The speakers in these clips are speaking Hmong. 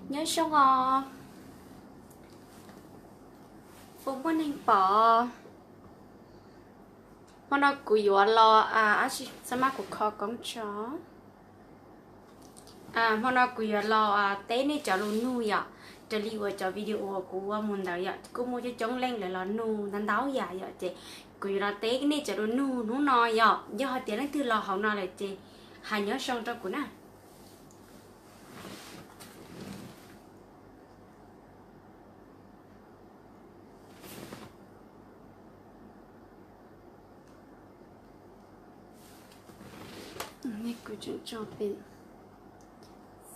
Nyob zoo os, puas muaj neeg pom? Hmo no kuv yuav los, ab tsi, xab mab kuv kho koob tso. Hmo no kuv yuav los teb nej cov lus nug yom, raws li uas cov video kuv ua mus ntawd yom, kuj muaj coob coob leej lawv los nug ntau ntau yam yom, ces kuv yuav los teb nej cov lus nug hnub no yom. Yog hais tias leej twg los hauv no lawm ces hais nyob zoo rau kuv na. Kuv tseem tso pem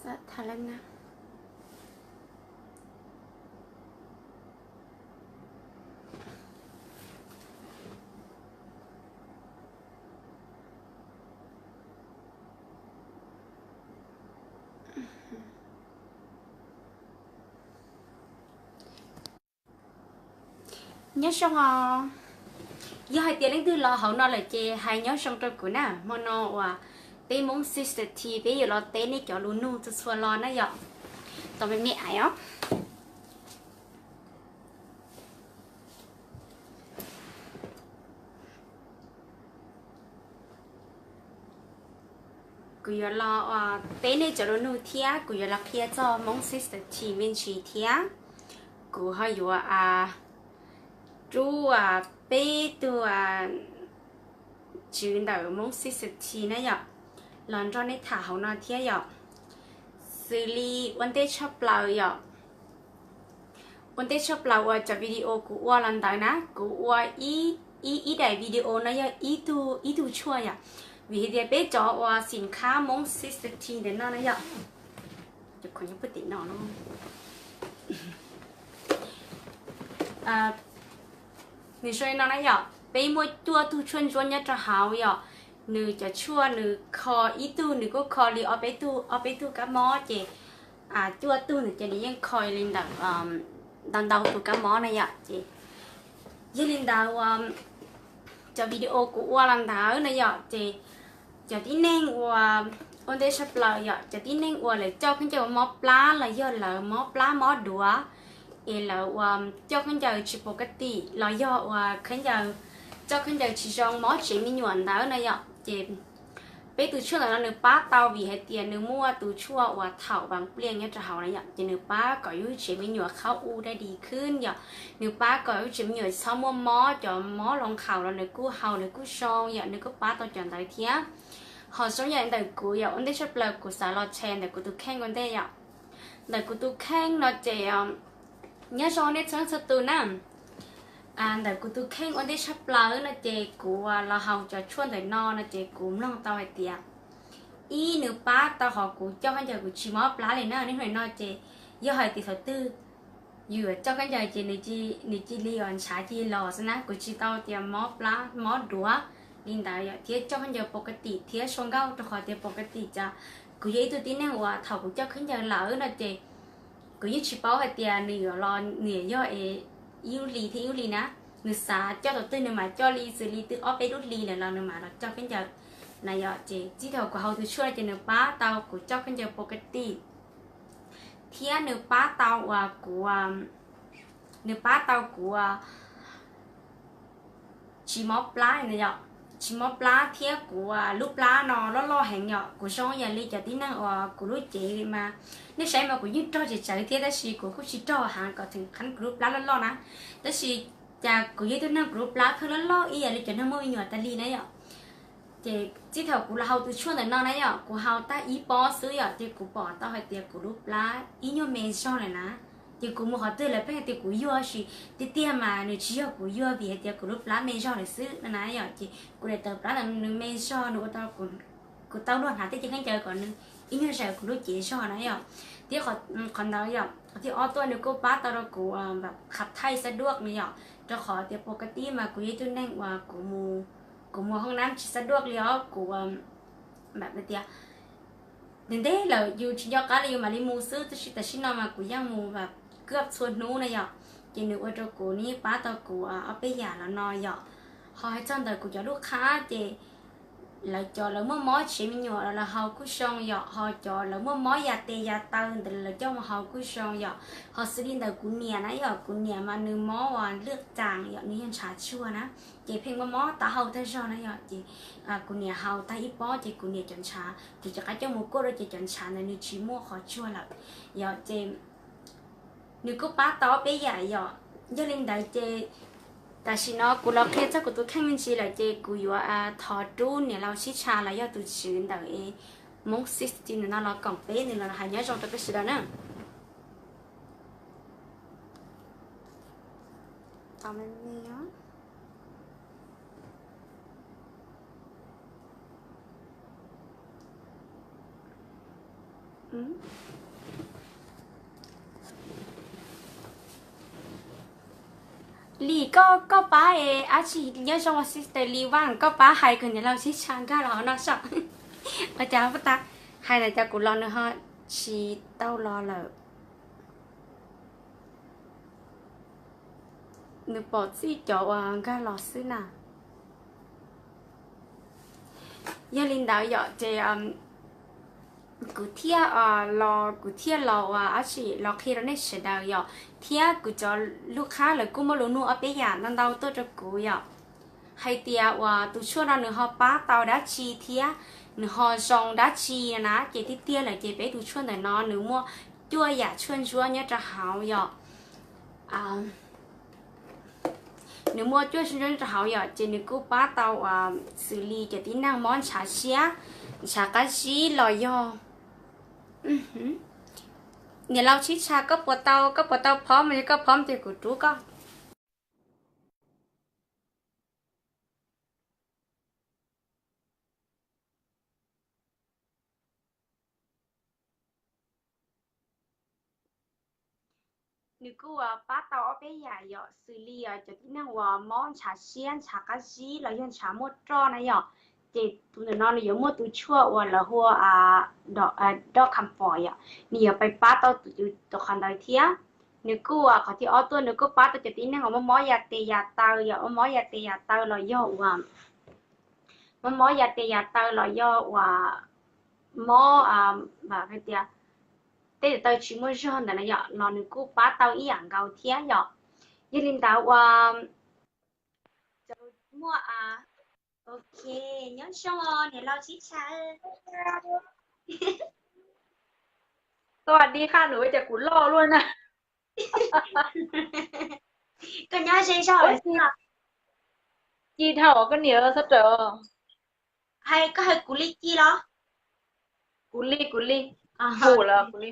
xab tha lab na. Nyob zoo os. Yog hais tias leej twg los hauv no lawm ces hais nyob zoo rau kuv na. Hmo no uas peb Hmoob Sister Tea peb yuav los teb nej cov lus nug txhua txhua lo na yom. Tos me me ais os. Kuv yuav los teb nej cov lus nug thiab kuv yuav los qhia txog Hmoob Sister Tea me ntsis thiab. Kuv ho yuav rub peb tug tswv ntawm Hmoob Sister Tea na yom, los nrog nej tham hauv no thiab yom. Xws li ua ntej tshaj plaws yom, ua ntej tshaj plaws uas cov video kuv ua los ntawd na, kuv ua ib, ib daim video no yog ib tug, ib tug tshuaj yom. Vim hais tias peb cov uas xim khab Hmoob Sister Tea ntawm no na yom, nws zoo li no na yom, peb muaj cuaj tug tshuaj ntsuab nyob rau hauv yom. Nws cov tshuaj nws kho ib tug nws kuj kho li ob peb tug, ob peb tug kab mob ces cuaj tug ntawd ces nws yeej kho li ntawm ntau ntau tus kab mob na yom. Ces yog li ntawd uas cov video kuv ua los ntawd na yom, ces cov tib neeg uas ua ntej tshaj plaws yom, cov tib neeg uas lawv coj khaub ncaws mob plab los yog lawv mob plab mob duav, es lawv uas coj khaub ncaws tsis pov ka tim los yog uas khaub ncaws, coj khaub ncaws tsis zoo mob tsev me nyuam ntawd no yom, ces peb tus tshuaj ntawm no nws pab tau vim hais tias nws muaj tus tshuaj uas thaum vas pliaj nyob rau hauv na yom, ces nws pab kom yus tsev me nyuam qhov u dai dis khwb yom, nws pab kom yus tsev me nyuam txhob muaj mob, cov mob hlau nkhaus los nws kuj haus nws kuj zoo yom, nws kuj pab tau cov ntawd thiab. Ho zoo yam ntawm kuv yom, ua ntej tshaj plaws kuv xav los tshaj ntawm kuv tus kheej ua ntej yom. Ntawm kuv tus kheej no ces nyob zoo nej txhua leej txhua tus na. Ntawm kuv tus kheej ua ntej tshaj plaws no ces kuv los haus cov tshuaj ntawm no no ces kuv mloog tau hais tias ib, nws pab tau qhov kuv coj khaub ncaws kuv tsis mob plab li na. Niaj hnub no ces yog hais tias thaum twg yus yuav coj khaub ncaws ces nws cia li uas ntshav cia li los xwb na, kuv tsis tau tias mob plab mob duav li ntawd yom, thiab coj khaub ncaws pov ka tim thiab zoo nkauj rau qhov tias pov ka tim ces kuv yog ib tug tib neeg uas thaum kuv coj khaub ncaws lawm no ces kuv yeej tsis paub hais tias nws yuav los nws yuav yog ib lub hli thiab ib lub hli na. Nws xav coj thaum twg nws mam coj li xws li twb ob peb lub hli lawm los nws mam los coj khaub ncaws na yom. Ces txij thaum kuv haus tus tshuaj ces nws pab tau kuv coj khaub ncaws pov ka tim thiab nws pab tau uas kuv, nws pab tau kuv tsis mob plab no yom, tsis mob plab thiab kuv lub plab no loj loj heev yom. Kuv zoo yam li cov tib neeg uas kuv lub cev mas nej saib mas kuv yeej rog tsis tsawv thiab tab sis kuv kuj tsis rog heev kom tseem qhov kuv lub plab loj loj na. Tab sis cas kuv yog ib tug neeg kuv lub plab pheej loj loj ib yam li cov neeg muaj me nyuam tas li na yom. Ces txij thaum kuv los haus tus tshuaj ntawm no na yom, kuv haus tag ib pob xwb yom, ces kuv pom tau hais tias kuv lub plab ib nyuag me zog lawm na. Ces kuv mus qhov twg lawv pheej hais tias kuv yuag, tab sis tiag tiag mas nws tsis yog kuv yuag vim hais tias kuv lub plab me zog lawm xwb no na yom. Ces kuv daim tawv plab ntawd nws me zog nws ua rau kuv tau luag hnav tej cev khaub ncaws kom nws ib nyuag zawm kuv lub cev zog na yom. Thiab qhov ntawd yom, qhov thib ob tuaj nws kuj pab tau rau kuv qhov thaij xab duaj no yom, rau qhov tias pov ka tim mas kuv yog ib tug neeg uas kuv mus hoob nab tsis xab duaj li os, kuv tias ntev ntev lawm yus tsis nco qab li yus mam li mus xwb, tab sis tam sim no mas kuv yeej mus kwj txhua hnub na yom. Ces nws ua rau kuv, nws yeej pab tau kuv ob peb yam los no yom. Ho hais txog ntawm kuv cov lub qhab ces lawv cov lawv muaj mob tsev me nyuam los lawv haus kuj zoo yom, ho cov lawv muaj mob yas tes yas taw ntawd lawv coj mus haus kuj zoo yom. Ho xws li ntawm kuv niam na yom, kuv niam mas nws mob uas lwj tas yom, nws yog ntshav tsuag na, ces pheej muaj mob taub hau tag zog na yom, ces kuv niam haus tag ib pob ces kuv niam cov ntshav, kuv rov qab coj mus kuaj rau ces cov ntshav ntawd nws tsis muaj qhov tsuag lawm yom, ces nws kuj pab tau ob peb yam yom. Yog li ntawd ces tam sim no kuv los qhia txog kuv tus kheej me ntsis lawm ces kuv yuav thov rub niam laus Sib Tsha los yog tus tswv ntawm Hmoob Sixteen ntawm no los koom peb nws los hais nyob zoo rau peb sawv daws na. Lis, koj, koj pab es dab tsi? Nyob zoo sister Lis Vaj, koj pab hais kom niam laus Sib Tsha nkag los hauv no saib. Ua cas puas tas, hais ntawd cas kuv los nws ho tsis tau los lawm. Nws pom txij cov uas nkag los xwb na. Yog li ntawd yom ces kuv thiaj los, kuv thiaj los uas dab tsi los qhia rau nej sawv daws yom, thiab kuv cov lub qhab lawv kuj muaj lus nug ob peb yam ntau ntau tuaj rau kuv yom, hais tias uas tus tshuaj no nws ho pab tau dab tsi thiab nws ho zoo dab tsi na. Ces tiag tiag lawm ces peb tus tshuaj ntawm no nws muaj cuaj yam tshuaj ntsuab nyob rau hauv yom. Nws muaj cuaj tshuaj ntsuab nyob rau hauv yom, ces nws kuj pab tau uas xws li cov tib neeg mob ntshav siab, ntshav qab zib los yog. Niam laus Sib Tsha, koj puas tau, koj puas tau phob mas, yog koj phob ces kuv rub koj. Nws kuj pab tau ob peb yam yom, xws li cov tib neeg uas mob ntshav siab, ntshav qab zib los yog ntshav muaj roj na yom, ces tus ntawm no nws yuav muaj tus tshuaj uas lawv hu ua dog comfort yom, nws yuav pab tau tus qhov ntawd thiab. Nws kuj qhov thib ob tuaj nws kuj pab tau cov tib neeg uas muaj mob yas tes yas taw yom, muaj mob yas tes yas taw los yog uas muaj mob yas tes yas taw los yog uas mob hais tias tej taw tsis muaj zog ntawd na yom, los nws kuj pab tau ib yam nkaus thiab yom. Yog li ntawd uas muaj, ok, nyob zoo niam laus Sib Tsha. สวัสดีค่ะ nws ua cas kuv loj luaj na. Koj nyob ze zog lawm xwb. Ci dhau koj niam sab raws. Hais koj hais kuv li ci los? Kuv li, kuv li. Kuv li, kuv li,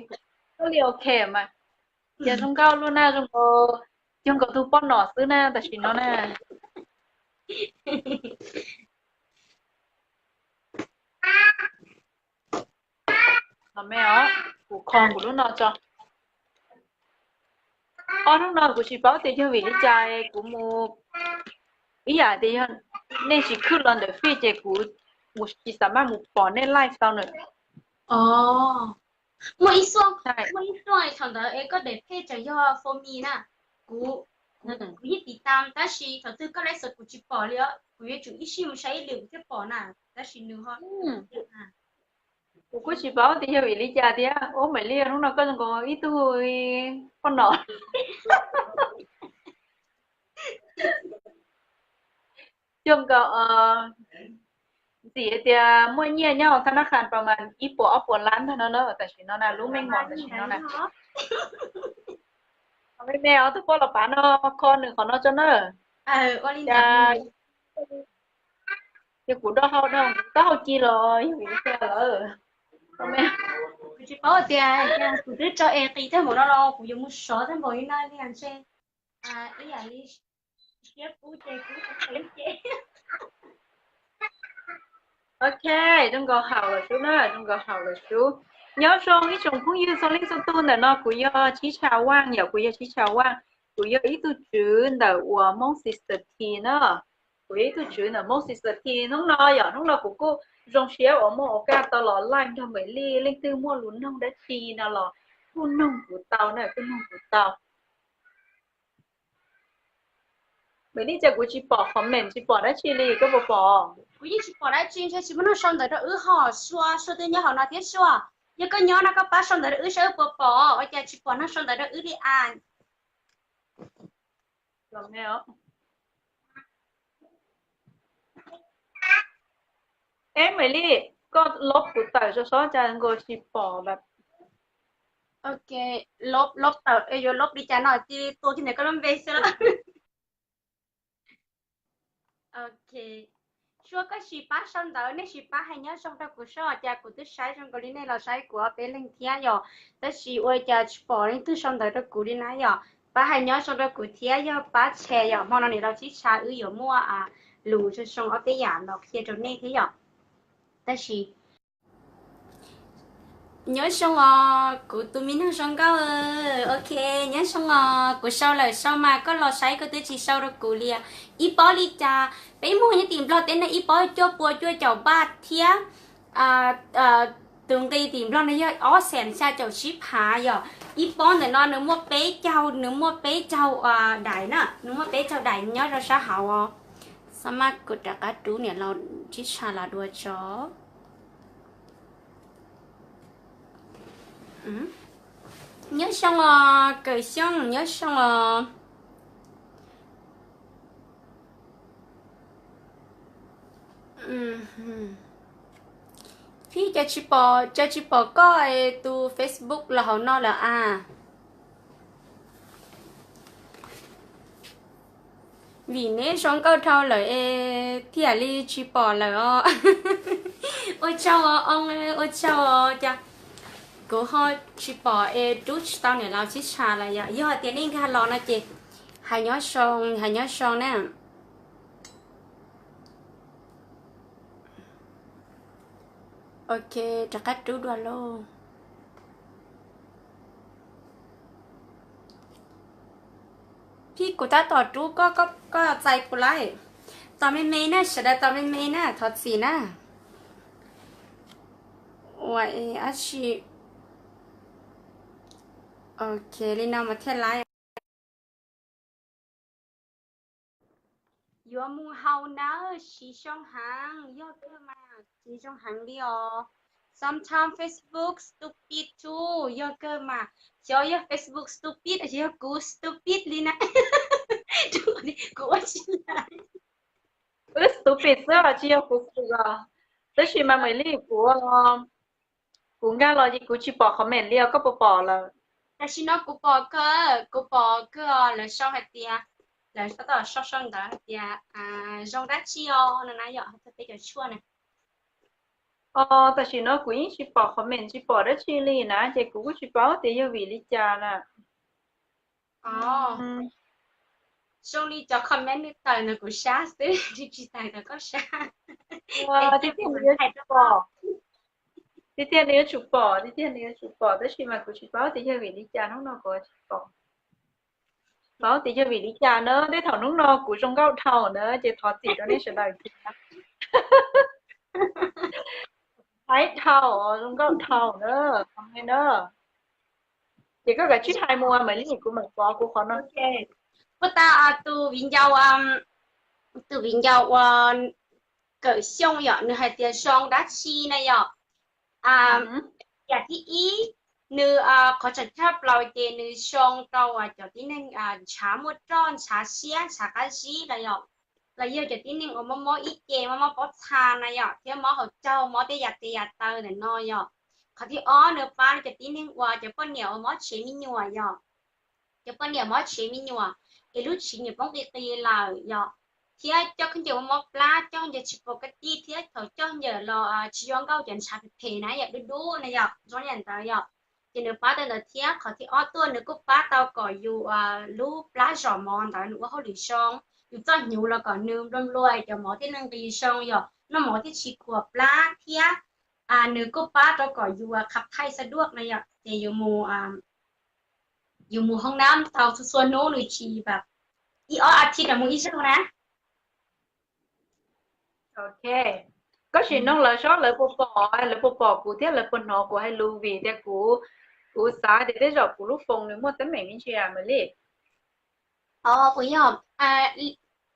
koj li ok mas. Ces zoo nkauj luaj na, zoo nkaus, zoo nkaus tus poj nom xwb na tam sim no na. Los me os, kuv kho kuv lub no tso. Ob hnub no kuv tsis paub tias yog vim li cas kuv mus ib yam tias yog nej tsis khwb los ntawm fij ces kuv mus tsis xav maj mus pom nej live tau na. Muaj ib xyoos, muaj ib xyoos thaum ntawd es koj daim page tseem yog for me na, kuv, kuv yeej tiv tam tab sis thaum twg koj live xwb kuv tsis pom li os, kuv yuav tsum ib sij mus saib ib lwm kuv thiaj pom na, tab sis nws ho Kuv kuj tsis paub tias yog vim li cas thiab. Ua mam li hnub no koj zoo nkaus ib tug poj nom. Cog nkaus, ntxim tias muaj nyiaj nyob hauv thab nab qhas pas mas ib puas ob puas lab ntag no na, tam sim no na, lub meej mom tam sim no na. Me me os, tus poj los pav no, kho nws qhov no tso na. Ces kuv do hau, do taub hau ci los yog vim li cas lawm. Kuv tsis paub tias kuv twb tso es qis tag npaum no los kuv yuav mus sov tag npaum li no li ntshe ib yam li siab kub ces kuv tseem cev. Ok, zoo nkaus haum lawm sub na, zoo nkaus haum lawm sub. Nyob zoo ib tsoom phooj ywg txhua leej txhua tug, ntawm no kuv yog Chib Tsha Vaj yom, kuv yog Chib Tsha Vaj, kuv yog ib tug tswv ntawm uas Hmoob Sister Tea na. Kuv yog ib tug tswv ntawm Hmoob Sister Tea. Hnub no yom, hnub no kuv kuj zoo siab uas muaj ua kaj tau los live nrog Maiv Lij, leej twg muaj lus noog dab tsi no los kuj noog kuv tau na, kuj noog kuv tau. Ua li cas kuv tsis pom comment, tsis pom dab tsi li, koj puas pom? Kuv yeej tsis pom dab tsi, ntshe tsis muaj neeg sau ntawv rau wb ho. Sua, Sua twb nyob hauv no thiab Sua. Yog koj nyob no koj pab sau ntawv rau wb saib wb puas pom, ua cas tsis pom neeg sau ntawv rau wb li as. Eb, Maiv Lis, koj lob kuv tawm sov sov cas nkaus tsis pom lawm. Ok, lob, lob tawm, yuav lob li cas no cia li tua kiag ntawm koj lub npe xwb. Ok, Sua koj sim pab sau ntawv, nej sim pab hais nyob zoo rau kuv soj, cas kuv twb saib zoo nkaus li nej los saib kuv ob peb leeg thiab yom, tab sis ua cas tsis pom leej twg sau ntawv rau kuv li na yom. Pab hais nyob zoo rau kuv thiab, yog pab share yom, hmo no niam laus Tsib Tsha wb yuav muaj lus zoo zoo ob peb yam los qhia rau nej thiab yom. Tab sis nyob zoo os kuv tus me neeg zoo nkauj. Ok, nyob zoo os, kuv sau lawm sau mas koj los saib koj twb tsis sau rau kuv li. Ib pob li cas, peb muag nyob tim Nplog teb no ib pob cuaj pua cuaj caum npaj thiab tus nqi tim Nplog no yog ob xees xya caum tsib phav yom. Ib pob ntawm no nws muaj peb caug, nws muaj peb caug daim na, nws muaj peb caug daim nyob rau sab hauv os. Xab maj kuv rov qab rub niam laus Tsib Tsha los dua tso. Nyob zoo os Kawm Xyooj, nyob zoo os. Phib, cas tsis pom, cas tsis pom koj tus Facebook los hauv no lawm as? Vim neb zoo nkauj dhau lawm es thiaj li tsis pom lawm os. Ua tsaug os, ua tsaug os. Cas kuv ho tsis pom es rub tsis tau niam laus Tsib Tsha lawm yom. Yog hais tias nej nkag los no ces hais nyob zoo, hais nyob zoo na. Ok, rov qab rub dua lauj. Phib, kuv tab tom rub koj, koj txais kuv lawm. Tos me me na, sawv daws tos me me na, thov txim na. Ua es ab tsi. Ok, li no mas thiaj laiv. Yuav mus haus nawb, siv zoo heev, yog kawg mas, siv zoo heev li os. Sometimes Facebook stupid too, yog kawg mas, xyov yog Facebook stupid los yog kuv stupid li na. Kuv ua tsis laiv. Wb stupid xwb os, tsis yog kuv stupid os. Tab sis mas Maiv Lis, kuv, kuv nkag los ces kuv tsis pom comment li os, koj puas pom lawm? Tam sim no kuv pom kawg, kuv pom kawg os, lawv sau hais tias, lawv tab tom sau sau ntawv hais tias zoo dab tsi os no na yom, hais txog peb cov tshuaj na. Os, tam sim no kuv yeej tsis pom comment, tsis pom dab tsi li na, ces kuv kuj tsis paub tias yog vim li cas na. Zoo li cov comment nws tawm ntawm kuv sab xwb, tsis tawm ntawm koj sab. Tiag tiag nws yuav tsum pom, tiag tiag nws yuav tsum pom, tiag tiag nws yuav tsum pom, tab sis mas kuv tsis paub tias yog vim li cas hnub no kuv tsis pom. Paub tias yog vim li cas na, tej thaum hnub no kuv zoo nkauj dhau na, ces thov txim rau nej sawv daws thiab. Haib dhau, zoo nkauj dhau na, comment na. Ces koj kav tsij hais mus, Maiv Lis, kuv mam pov kuv qhov no. Puag ta tus viv ncaus, tus viv ncaus uas Kawm Xyooj yom, nws hais tias zoo dab tsi na yom. Yam thib ib, nws qhov tseem tshaj plaws ces nws zoo rau cov tib neeg ntshav muaj roj, ntshav siab, ntshav qab zib na yom, los yog cov tib neeg uas mob mob ib ce, mob mob pob txha na yom, thiab mob hauv caug, mob tej yam tes yam taw ntawm no yom. Qhov thib ob, nws pab cov tib neeg uas cov poj niam uas mob tshev me nyuam yom, cov poj niam mob tshev me nyuam es lub tswv yim poob qis qis lawm yom, thiab coj khaub ncaws mob mob plab, coj khaub ncaws tsis pom kaj tij, thiab thaum coj khaub ncaws los tsis yuav nkauj, cov ntshav phem phem na yom, dub dub na yom, zoo li ntawd yom. Ces nws pab tau ntawd thiab. Qhov thib ob tuaj nws kuj pab tau kom yus lub plab zom mov ntawd nws ua hauj lwm zoo, yus txoj hnyuv los kom nws nplua nplua, cov mov thiaj li nqis zoo yom, noj mov thiaj tsis khuam plab thiab. Nws kuj pab rau kom yus qhab thaij xa duaj na yom, ces yus mus, yus mus hoob nab tau txhua txhua hnub, nws tsis ib ob a thiv rov mus ib zaug na. Ok, koj sim noog lawv saib lawv puas pom, lawv puas pom kuv thiab lawv puas hnov kuv hais lus, vim tias kuv, kuv xav tias tej zaum kuv lub foos nws muaj teeb meem me ntsis Maiv Lis. Os, puas yog?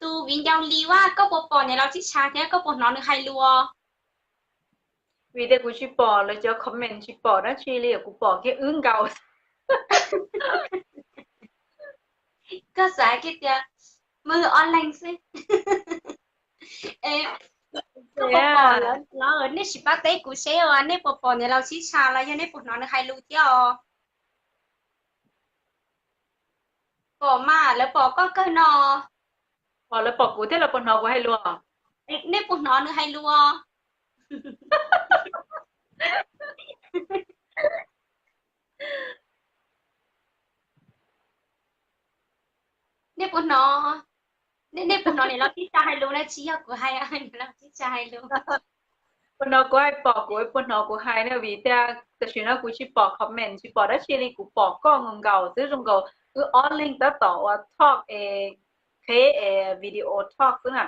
tus viv ncaus Lis a, koj puas pom niam laus Tsib Tshav thiab koj puas hnov nws hais lus? Vim tias kuv tsis pom lawv cov comment, tsis pom dab tsi li, kuv pom kiag wb nkaus. Koj xav kiag tias muaj online xwb. Koj puas pom lawv, nej sim pab teb kuv seb os, nej puas pom niam laus Tsib Tshav los yog nej puas hnov nws hais lus thiab os? Pom mas, lawv pom koj kawg no. Pom lawv pom kuv thiab lawv puas hnov kuv hais lus? Nej puas hnov nws hais lus? Nej puas hnov, nej puas hnov niam laus Tsib Tshav hais lus na? Tsis yog kuv hais, niam laus Tsib Tshav hais lus. Puas hnov kuv hais, pom kuv, puas hnov kuv hais na? Vim tias tam sim no kuv tsis pom comment, tsis pom dab tsi li, kuv pom koj nkaus nkaus xwb. Zoo nkaus wb ob leeg tab tom ua talk es, qheb es video talk xwb na.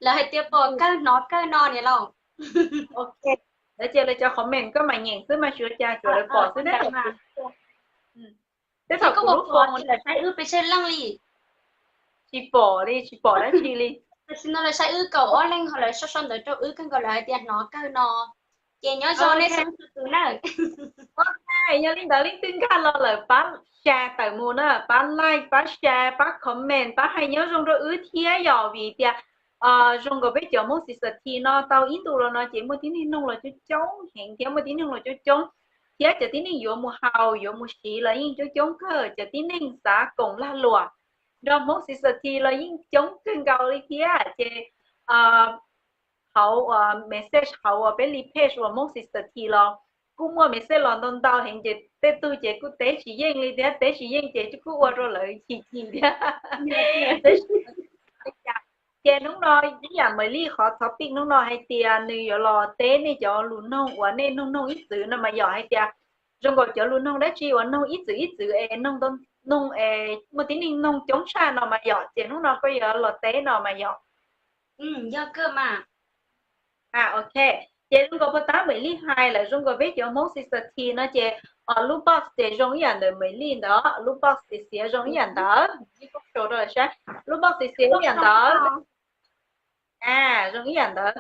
Lawv hais tias pom kawg hnov kawg no niam laus. Ok, lawv ces lawv cov comment koj mas nyeem xwb mas, tsis ua cas, tsuav lawv pom xwb na. Tej thaum koj lub phone lawv saib wb pes tsawg leej li? Tsis pom li, tsis pom dab tsi li. Tam sim no lawv saib wb kaum ob leej, ho lawv sau sau ntawv rau wb kawg nkaus, lawv hais tias hnov kawg no. Ces nyob zoo nej txhua tus na. Ok, yog li ntawd leej twg nkag los lawm pab share tawm mus na, pab like, pab share, pab comment, pab hais nyob zoo rau wb thiab yom, vim tias zoo nkaus peb cov Hmoob Society no tau ib ntus los no ces muaj tib neeg noog los coob coob heev thiab muaj tib neeg los coob coob, thiab cov tib neeg yuav mus haus yuav mus siv los yeej coob coob kawg, cov tib neeg xav koom lag luam nrog Hmoob Society los yeej coob kawg nkaus li thiab. Ces hauv message hauv uas peb li page uas Hmoob Society los kuj muaj message los ntau ntau heev, ces tej tug ces kuj teb tsis yeej li thiab, teb tsis yeej ces kuj ua rau lawv chim chim thiab. Ces hnub no ib yam Maiv Lij qhov topic hnub no hais tias nws yuav los teb nej cov lus noog uas nej noog noog ib txwm no mas yom, hais tias zoo nkaus cov lus noog dab tsi uas noog ib txwm ib txwm es noog, noog es muaj tib neeg noog coob tshaj no mas yom, ces hnub no koj yuav los teb no mas yom. Yog kawg mas. Ok, ces zoo nkaus puag ta Maiv Lij hais lawm, zoo nkaus peb cov Hmoob Society no ces lub box ces zoo ib yam ntawm Maiv Lij ntawd, lub box xiav xiav zoo ib yam ntawd, Maiv Lij phob sau rau lawv saib, lub box xiav xiav ib yam ntawd. Zoo ib yam ntawd.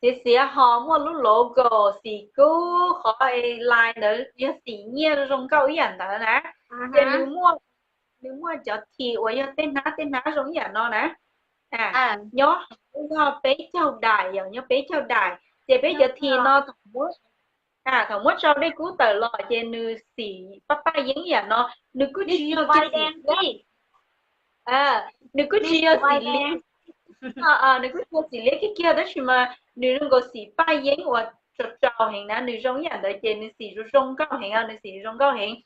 Xiav xiav ho muaj lub logo xim kub, qhov line ntawd yog xim nyiaj zoo nkauj ib yam ntawd na. Ces nws muaj, nws muaj cov thim uas yog tej hnab tej hnab zoo ib yam no na. Nyob hauv yog peb caug daim yom, nyob peb caug daim, ces peb cov thim no thaum muab, thaum muab tsau dej kub tawm los ces nws xim paj paj yeeb ib yam no, nws kuj tsis yog kiag xim liab, nws kuj tsis yog xim liab, nws kuj tsis yog xim liab kiag kiag, tab sis mas nws zoo nkaus xim paj yeeb uas tsau tsau heev na, nws zoo ib yam ntawd ces nws xim zoo zoo nkauj heev, nws xim zoo nkauj heev.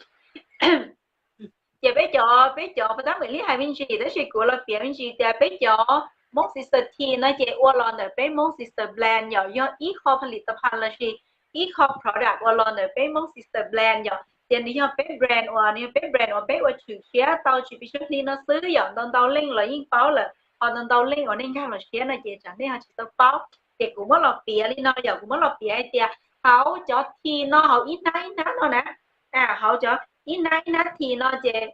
Ces peb cov, peb cov puag ta Maiv Lij hais me ntsis, tab sis kuv los piav me ntsis tias peb cov Hmoob Society no ces ua los ntawm peb Hmoob Sister Brand yom, yog ib qho ผลิตภัณฑ์ lossis ib qho product uas los ntawm peb Hmoob Sister Brand yom, ces nws yog peb brand uas, nws yog peb brand uas peb ua tshwm siab tau tsis pes tsawg hli no xwb yom, ntau ntau leej los yeej paub lawm, ho ntau ntau leej uas nej nkag los siab no ces tsam nej ho tsis tau paub. Ces kuv muab los piav li no yom, kuv muab los piav hais tias hauv cov thim no, hauv ib hnab ib hnab no na, hauv cov ib hnab ib hnab thim no ces,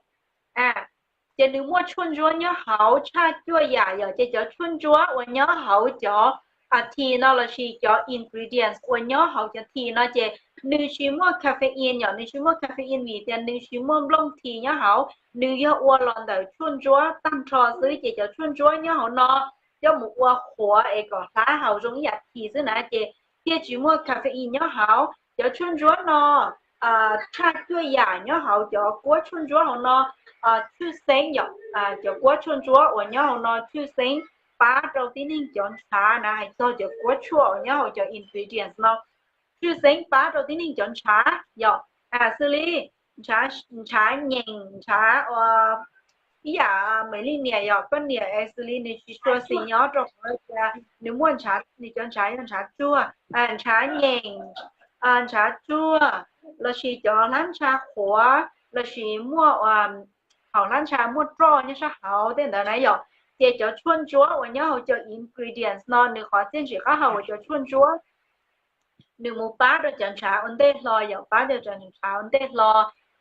ces nws muaj tshuaj ntsuab nyob hauv tshaj cuaj yam yom, ces cov tshuaj ntsuab uas nyob hauv cov thim no lossis cov ingredients uas nyob hauv cov thim no ces nws tsis muaj caffeine yom, nws tsis muaj caffeine vim tias nws tsis muaj nplooj thim nyob hauv, nws yog ua los ntawm tshuaj ntsuab tag nrho xwb, ces cov tshuaj ntsuab nyob hauv no coj mus ua qhuav es kom hlab haus zoo ib yam thim xwb na, ces thiaj tsis muaj caffeine nyob hauv. Cov tshuaj ntsuab no tshaj cuaj yam nyob hauv cov kuab tshuaj ntsuab hauv no, tshwj xeeb yom, cov kuab tshuaj ntsuab uas nyob hauv no tshwj xeeb pab rau tib neeg cov ntshav na, hais txog cov kuab tshuaj uas nyob hauv cov ingredients no, tshwj xeeb pab rau tib neeg cov ntshav yom, xws li ntshav nyeem, ntshav ua ib yam Maiv Lij niam yom, koj niam es xws li nws tsis tshua xis nyob rau qhov tias nws muaj ntshav, nws cov ntshav yog ntshav tsuag, ntshav nyeem, ntshav tsuag, lossis cov hlab ntsha qhuav, lossis muaj hauv hlab ntsha muaj roj nyob sab hauv tej ntawd na yom. Ces cov tshuaj ntsuab uas nyob hauv cov ingredients no nws qhov txiaj ntsim qab hau uas cov tshuaj ntsuab nws mus pab rau cov ntshav ua ntej hlo yom, pab rau cov ntshav ua ntej hlo,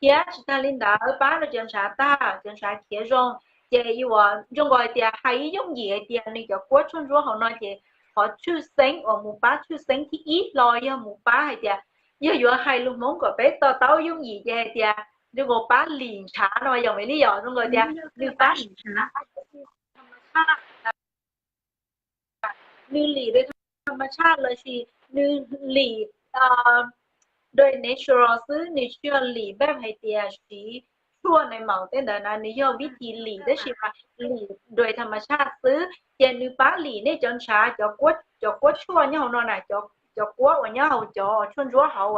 thiab tsis tag li ntawd pab rau cov ntshav tag, cov ntshav khiav zoo, Ces yuav zoo nkaus hais tias hais ib yooj yim hais tias nws cov kuab tshuaj ntsuab hauv no ces qhov tshwj xeeb uas mus pab tshwj xeeb thib ib hlo yog mus pab hais tias, yog yuav hais lus Hmoob kom peb to taub yooj yim ces hais tias zoo nkaus pab lim ntshav no yog li yog zoo nkaus tias nws pab lim ntshav, nws lim dua thaj ma tshaj los sis nws lim dua natural xwb, nws tsis yog lim npaj hais tias siv tshuaj na maum tej ntawd na, nws yog vib thib lim tab sis mas lim dua thaj ma tshaj xwb ces nws pab lim nej cov ntshav, cov kuab tshuaj nyob hauv no na, cov kuab uas nyob hauv cov tshuaj ntsuab hauv,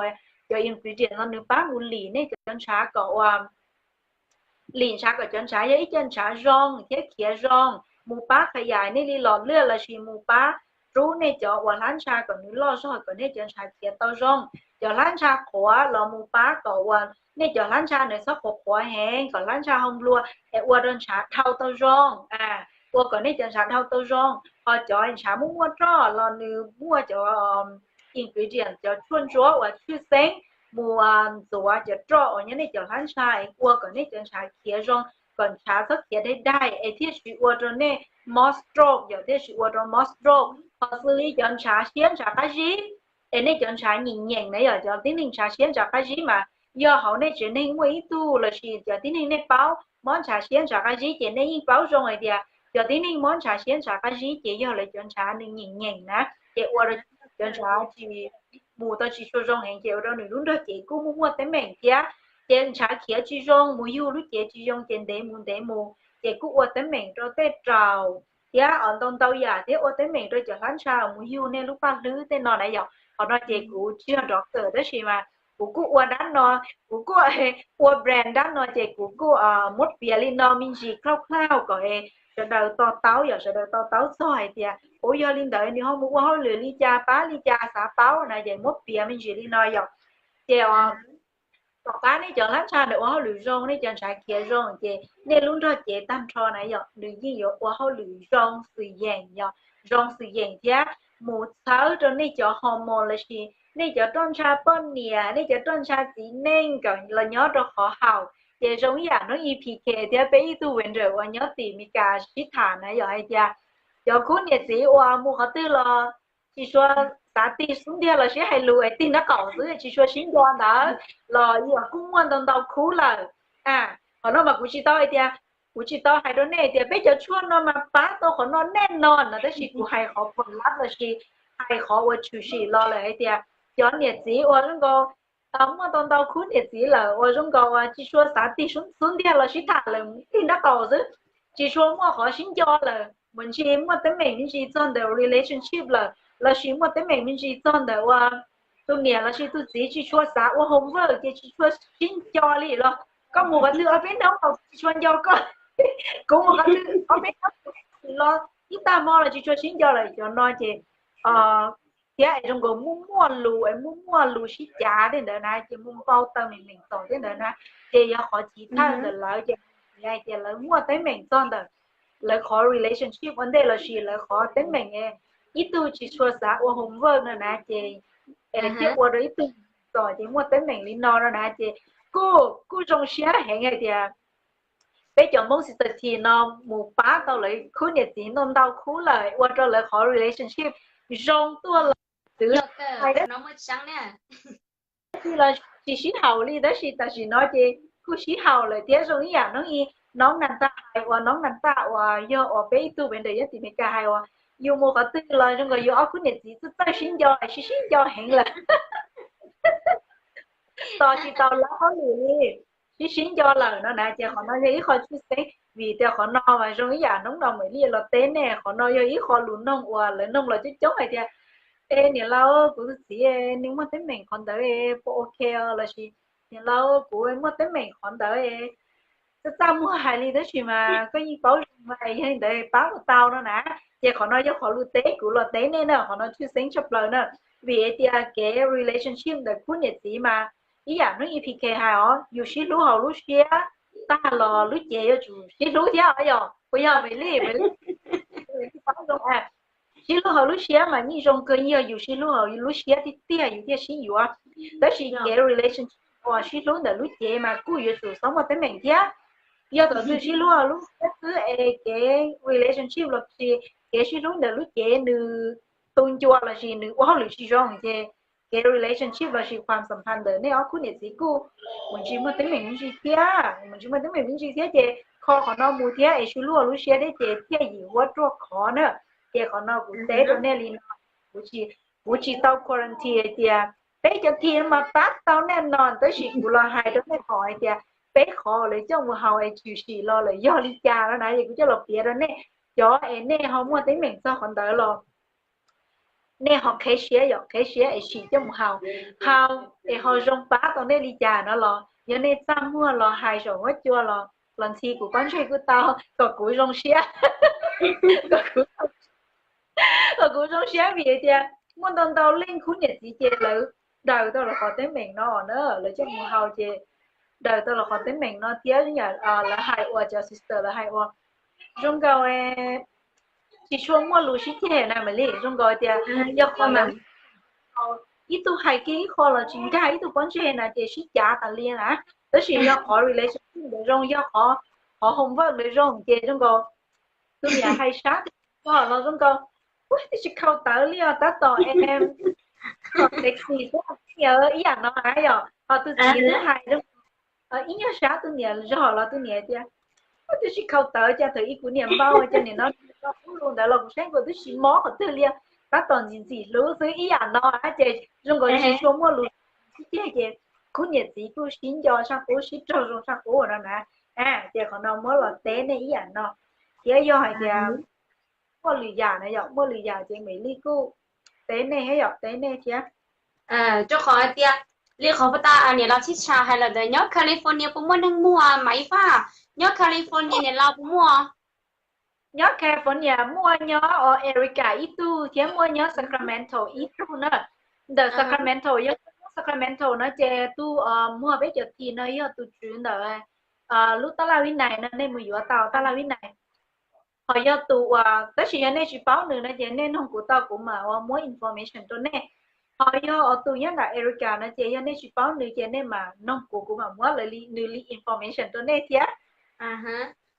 cov ingredient no nws pab mus lim nej cov ntshav kom ua lim ntshav kom cov ntshav yog ib co ntshav zoo thiab khiav zoo, mus pab qhia yam nej li los lwj los sis mus pab rub nej cov uas hlab ntsha kom nws loj zog kom nej cov ntshav khiav tau zoo. Cov hlab ntsha qhuav los mus pab kom uas nej cov hlab ntsha nws txhob qhuav qhuav heev, kom hlab ntsha hau nplua es ua rau ntshav dhau tau zoo, ua kom nej cov ntshav dhau tau zoo. Ho cov ntshav muaj muaj roj los nws muaj cov ingredient, cov tshuaj ntsuab uas tshwj xeeb mus ntxuav cov roj uas nyob nej cov hlab ntsha es ua kom nej cov ntshav khiav zoo, kom ntshav txhob khiav daig daig es thiaj tsis ua rau nej mood stroke, yog thiaj tsis ua rau mood stroke. Ho xws li cov ntshav siab ntshav qab zib, es nej cov ntshav nyeem nyeem na, yog cov tib neeg ntshav siab ntshav qab zib mas yog hauv nej tsev neeg muaj ib tug los sis cov tib neeg nej paub mob ntshav siab ntshav qab zib ces nej yeej paub zoo hais tias cov tib neeg mob ntshav siab ntshav qab zib ces yog lawv cov ntshav nws nyeem nyeem na, ces ua rau cov ntshav tsis mus tau tsis tshua zoo heev ces ua rau nws lub nrog cev kuj muaj muaj teeb meem thiab. Ces ntshav khiav tsis zoo, mus yug lub cev tsis zoo ces ntev mus ntev mus ces kuj ua teeb meem rau tej raum thiab ntau ntau yam thiab ua teeb meem rau cov hlab ntsha mus yug nej lub paj hlwb tej no na yom. Qhov no ces kuv tsis yog doctor tab sis mas kuv kuj ua dab no, kuv kuj ua brand dab no ces kuv kuj muab piav li no me ntsis cloud cloud kom sawv daws to taub, yog sawv daws to taub txog hais tias ua yog li ntawd nws ho mus ua hauj lwm li cas pab li cas xav paub na ces muab piav me ntsis li no yom. Ces tom qab nej cov hlab ntsha nws ua hauj lwm zoo, nej cov ntshav khiav zoo ces nej lub nrog cev tag nrho na yom nws yeej yuav ua hauj lwm zoo xwm yeem, yog zoo xwm yeem thiab mus txhawb rau nej cov hormone los sis nej cov roj ntsha poj niam, nej cov roj ntsha txiv neej kom los nyob rau qhov haum. Ces zoo ib yam hnub E P K thiab peb ib tug vendor uas nyob tim Meskas sib tham na yom hais tias cov khub niam txiv uas mus qhov twg los tsis tshua xav tig xub ntiag los sib hais lus es tig nraub qaum xwb tsis tshua sib nco ntawd los yog kuj muaj ntau ntau khub lawm. A, qhov no mas kuv tsis tau hais tias, kuv tsis tau hais rau nej tias peb cov tshuaj no mas pab tau qhov no nej no no tab sis kuv hais qhov pom lab los sis hais qhov uas tshwm sim los lawm hais tias cov niam txiv uas zoo nkaus muaj tau ntau khub niam txiv lawm uas zoo nkaus uas tsis tshua xav tig xub ntiag los sib tham lawm tig nraub qaum xwb, tsis tshua muaj qhov sib nco lawm, mus ntsis muaj teeb meem me ntsis txog ntawm relationship lawm los sis muaj teeb meem me ntsis txog ntawm uas tus niam los sis tus txiv tsis tshua xav ua homework ces tsis tshua sib nco li los koj mus qhov twg ob peb hnub los tsis tshua nco koj, kuv mus qhov twg ob peb hnub los ib tag hmo los tsis tshua sib nco lawm cov no ces thiab es zoo nkaus muaj muaj lus es muaj muaj lus sib cav tej ntawd na ces muaj npau taws meem meem txom tej ntawd na, ces yog qhov chiv thawj ntawm lawv ces hais tias lawv muaj teeb meem txog ntawm lawv qhov relationship ua ntej los sis lawv qhov teeb meem ib tug tsis tshua xav ua homework no na ces thiaj ua rau ib tug txom ces muaj teeb meem li no no na ces kuj kuj zoo siab heev hais tias peb cov Hmoob Sister Tea no mus pab tau lawv khub niam txiv ntau ntau khub lawm ua rau lawv qhov relationship zoo tuaj los twv hais dab tsi los tsis sib haum li tab sis tam sim no ces kuj sib haum lawm thiab zoo ib yam noob i noob Nas Ntaj hais uas noob Nas Ntaj uas yog uas peb ib tug vendor nyob tim Meskas hais uas yus mus qhov twg los zoo nkaus yus ob khub niam txiv txawj txawj sib nco es sib sib nco heev lawm. Tos tsis tau lawv hauj lwm li, sib sib nco lawm no na ces qhov no yog ib qho tshwj xeeb vim tias qhov no mas zoo ib yam noob no mam li los teb nej, qhov no yog ib qho lus noog uas lawv noog los coob coob hais tias, e niam laus kuv tus txiv nws muaj teeb meem qhov ntawd puas ok los sis niam laus kuv muaj teeb meem qhov ntawd txaj txaj muag hais li tab sis mas koj yeej paub zoo mas yog li ntawd pab mus tau no na. Ces qhov no yog qhov lus teb kuv los teb nej na, qhov no tshwj xeeb tshaj plaws na. Vim hais tias kev relationship ntawm khub niam txiv mas ib yam hnub E P K hais os, yus sib hlub hauv lub siab tag los lub cev yuav tsum sib hlub thiab os, yog puas yog Maiv Lij? Sib hlub hauv lub siab mas yeej zoo kawg, yog yus sib hlub hauv lub siab tiag tiag yus thiaj sib yuav. Tab sis kev relationship uas sib hlub ntawm lub cev mas kuj yuav tsum txhob muaj teeb meem thiab. Yog thaum twg sib hlub lub siab xwb es kev relationship los sis kev sib hlub ntawm lub cev nws tu ncua los sis nws ua hauj lwm tsis zoo ces kev relationship los sis ความสัมพันธ์ ntawm nej ob khub niam txiv kuj mus tsis muaj teeb meem me ntsis thiab, mus tsis muaj teeb meem me ntsis thiab ces kho qhov no mus thiab es sib hlub lub siab thiab ces thiaj yim huab ruaj khov na. Ces qhov no kuv teb rau nej li no, kuv tsis, kuv tsis tau guarantee hais tias peb cov thim mas pab tau nej no, tab sis kuv los hais rau nej qhov hais tias peb qhov lawv coj mus haus es tshwm sim los lawm yog li cas no na, es kuv coj los piav rau nej. Cov es nej ho muaj teeb meem txog qhov ntawd los nej ho qheb siab yom, qheb siab es sim coj mus haus, haus es ho zoo pab tau nej li cas no los yog nej txaj muag los hais saum huab cua los, los ntxhi kuv pob ntseg kuj tau kom kuv zoo siab, kom kuv, kom kuv zoo siab vim tias muaj ntau ntau leej khub niam txiv ces lawv daws tau los qhov teeb meem no na, lawv coj mus haus ces daws tau los qhov teeb meem no thiab, lawv hais uas cov sister lawv hais uas zoo nkaus tsis tshua muaj lus sib ceg na mam li zoo nkaus tias yog qhov ntawd ib tug hais kiag ib qho los tsis nkag ib tug pob ntseg na ces sib cav tas li na. Tab sis yog qhov relationship ntawd zoo, yog qhov, qhov homework ntawd zoo ces zoo nkaus tus niam hais sab tus txiv los zoo nkaus, ua twb tsis khaus tawv li os, tab tom em, kom tev kis xwb, ib yam no na yom. Ho tus txiv twb hais zoo, ib nyuag sab tus niam zog los tus niam tias, ua twb tsis khaus tawv, cas thaum ub kuv niam npau cas nim no ub lus ntawd los kuv saib kuv twb tsis mob qhov twg li, tab tom ntxim ntxim hlub xwb, ib yam no na ces zoo nkaus tsis tshua muaj lus sib ceg ces khub niam txiv kuj sib nco tshaj qub, sib raug zoo tshaj qub no na. Ces qhov no muab los teb nej ib yam no, thiab yog hais tias muaj lwm yam na yom, muaj lwm yam ces Maiv Lig kuj teb nej thiab yom, teb nej thiab. Rau qhov hais tias li qhov puag ta niam laus Chib Tsha hais lawm ntawd, nyob California puas muaj neeg muaj, Maiv Lig? Nyob California niam laus puas muaj? Nyob California muaj, nyob Oregon ib tug thiab muaj nyob Sacramento ib tug na. Ntawm Sacramento, yog Sacramento no ces tus muag peb cov thim no yog tus tswv ntawm lub tab laj Vib Nais no, nej mus yuav tau tab laj Vib Nais. Ho yog tus uas, tab sis yog nej tsis paub nws no ces nej noog kuv tau kuv mam ua muab information rau nej. Ho yog tus nyob nram Oregon no ces yog nej tsis paub nws ces nej mam noog kuv, kuv mam muab nws li information rau nej thiab.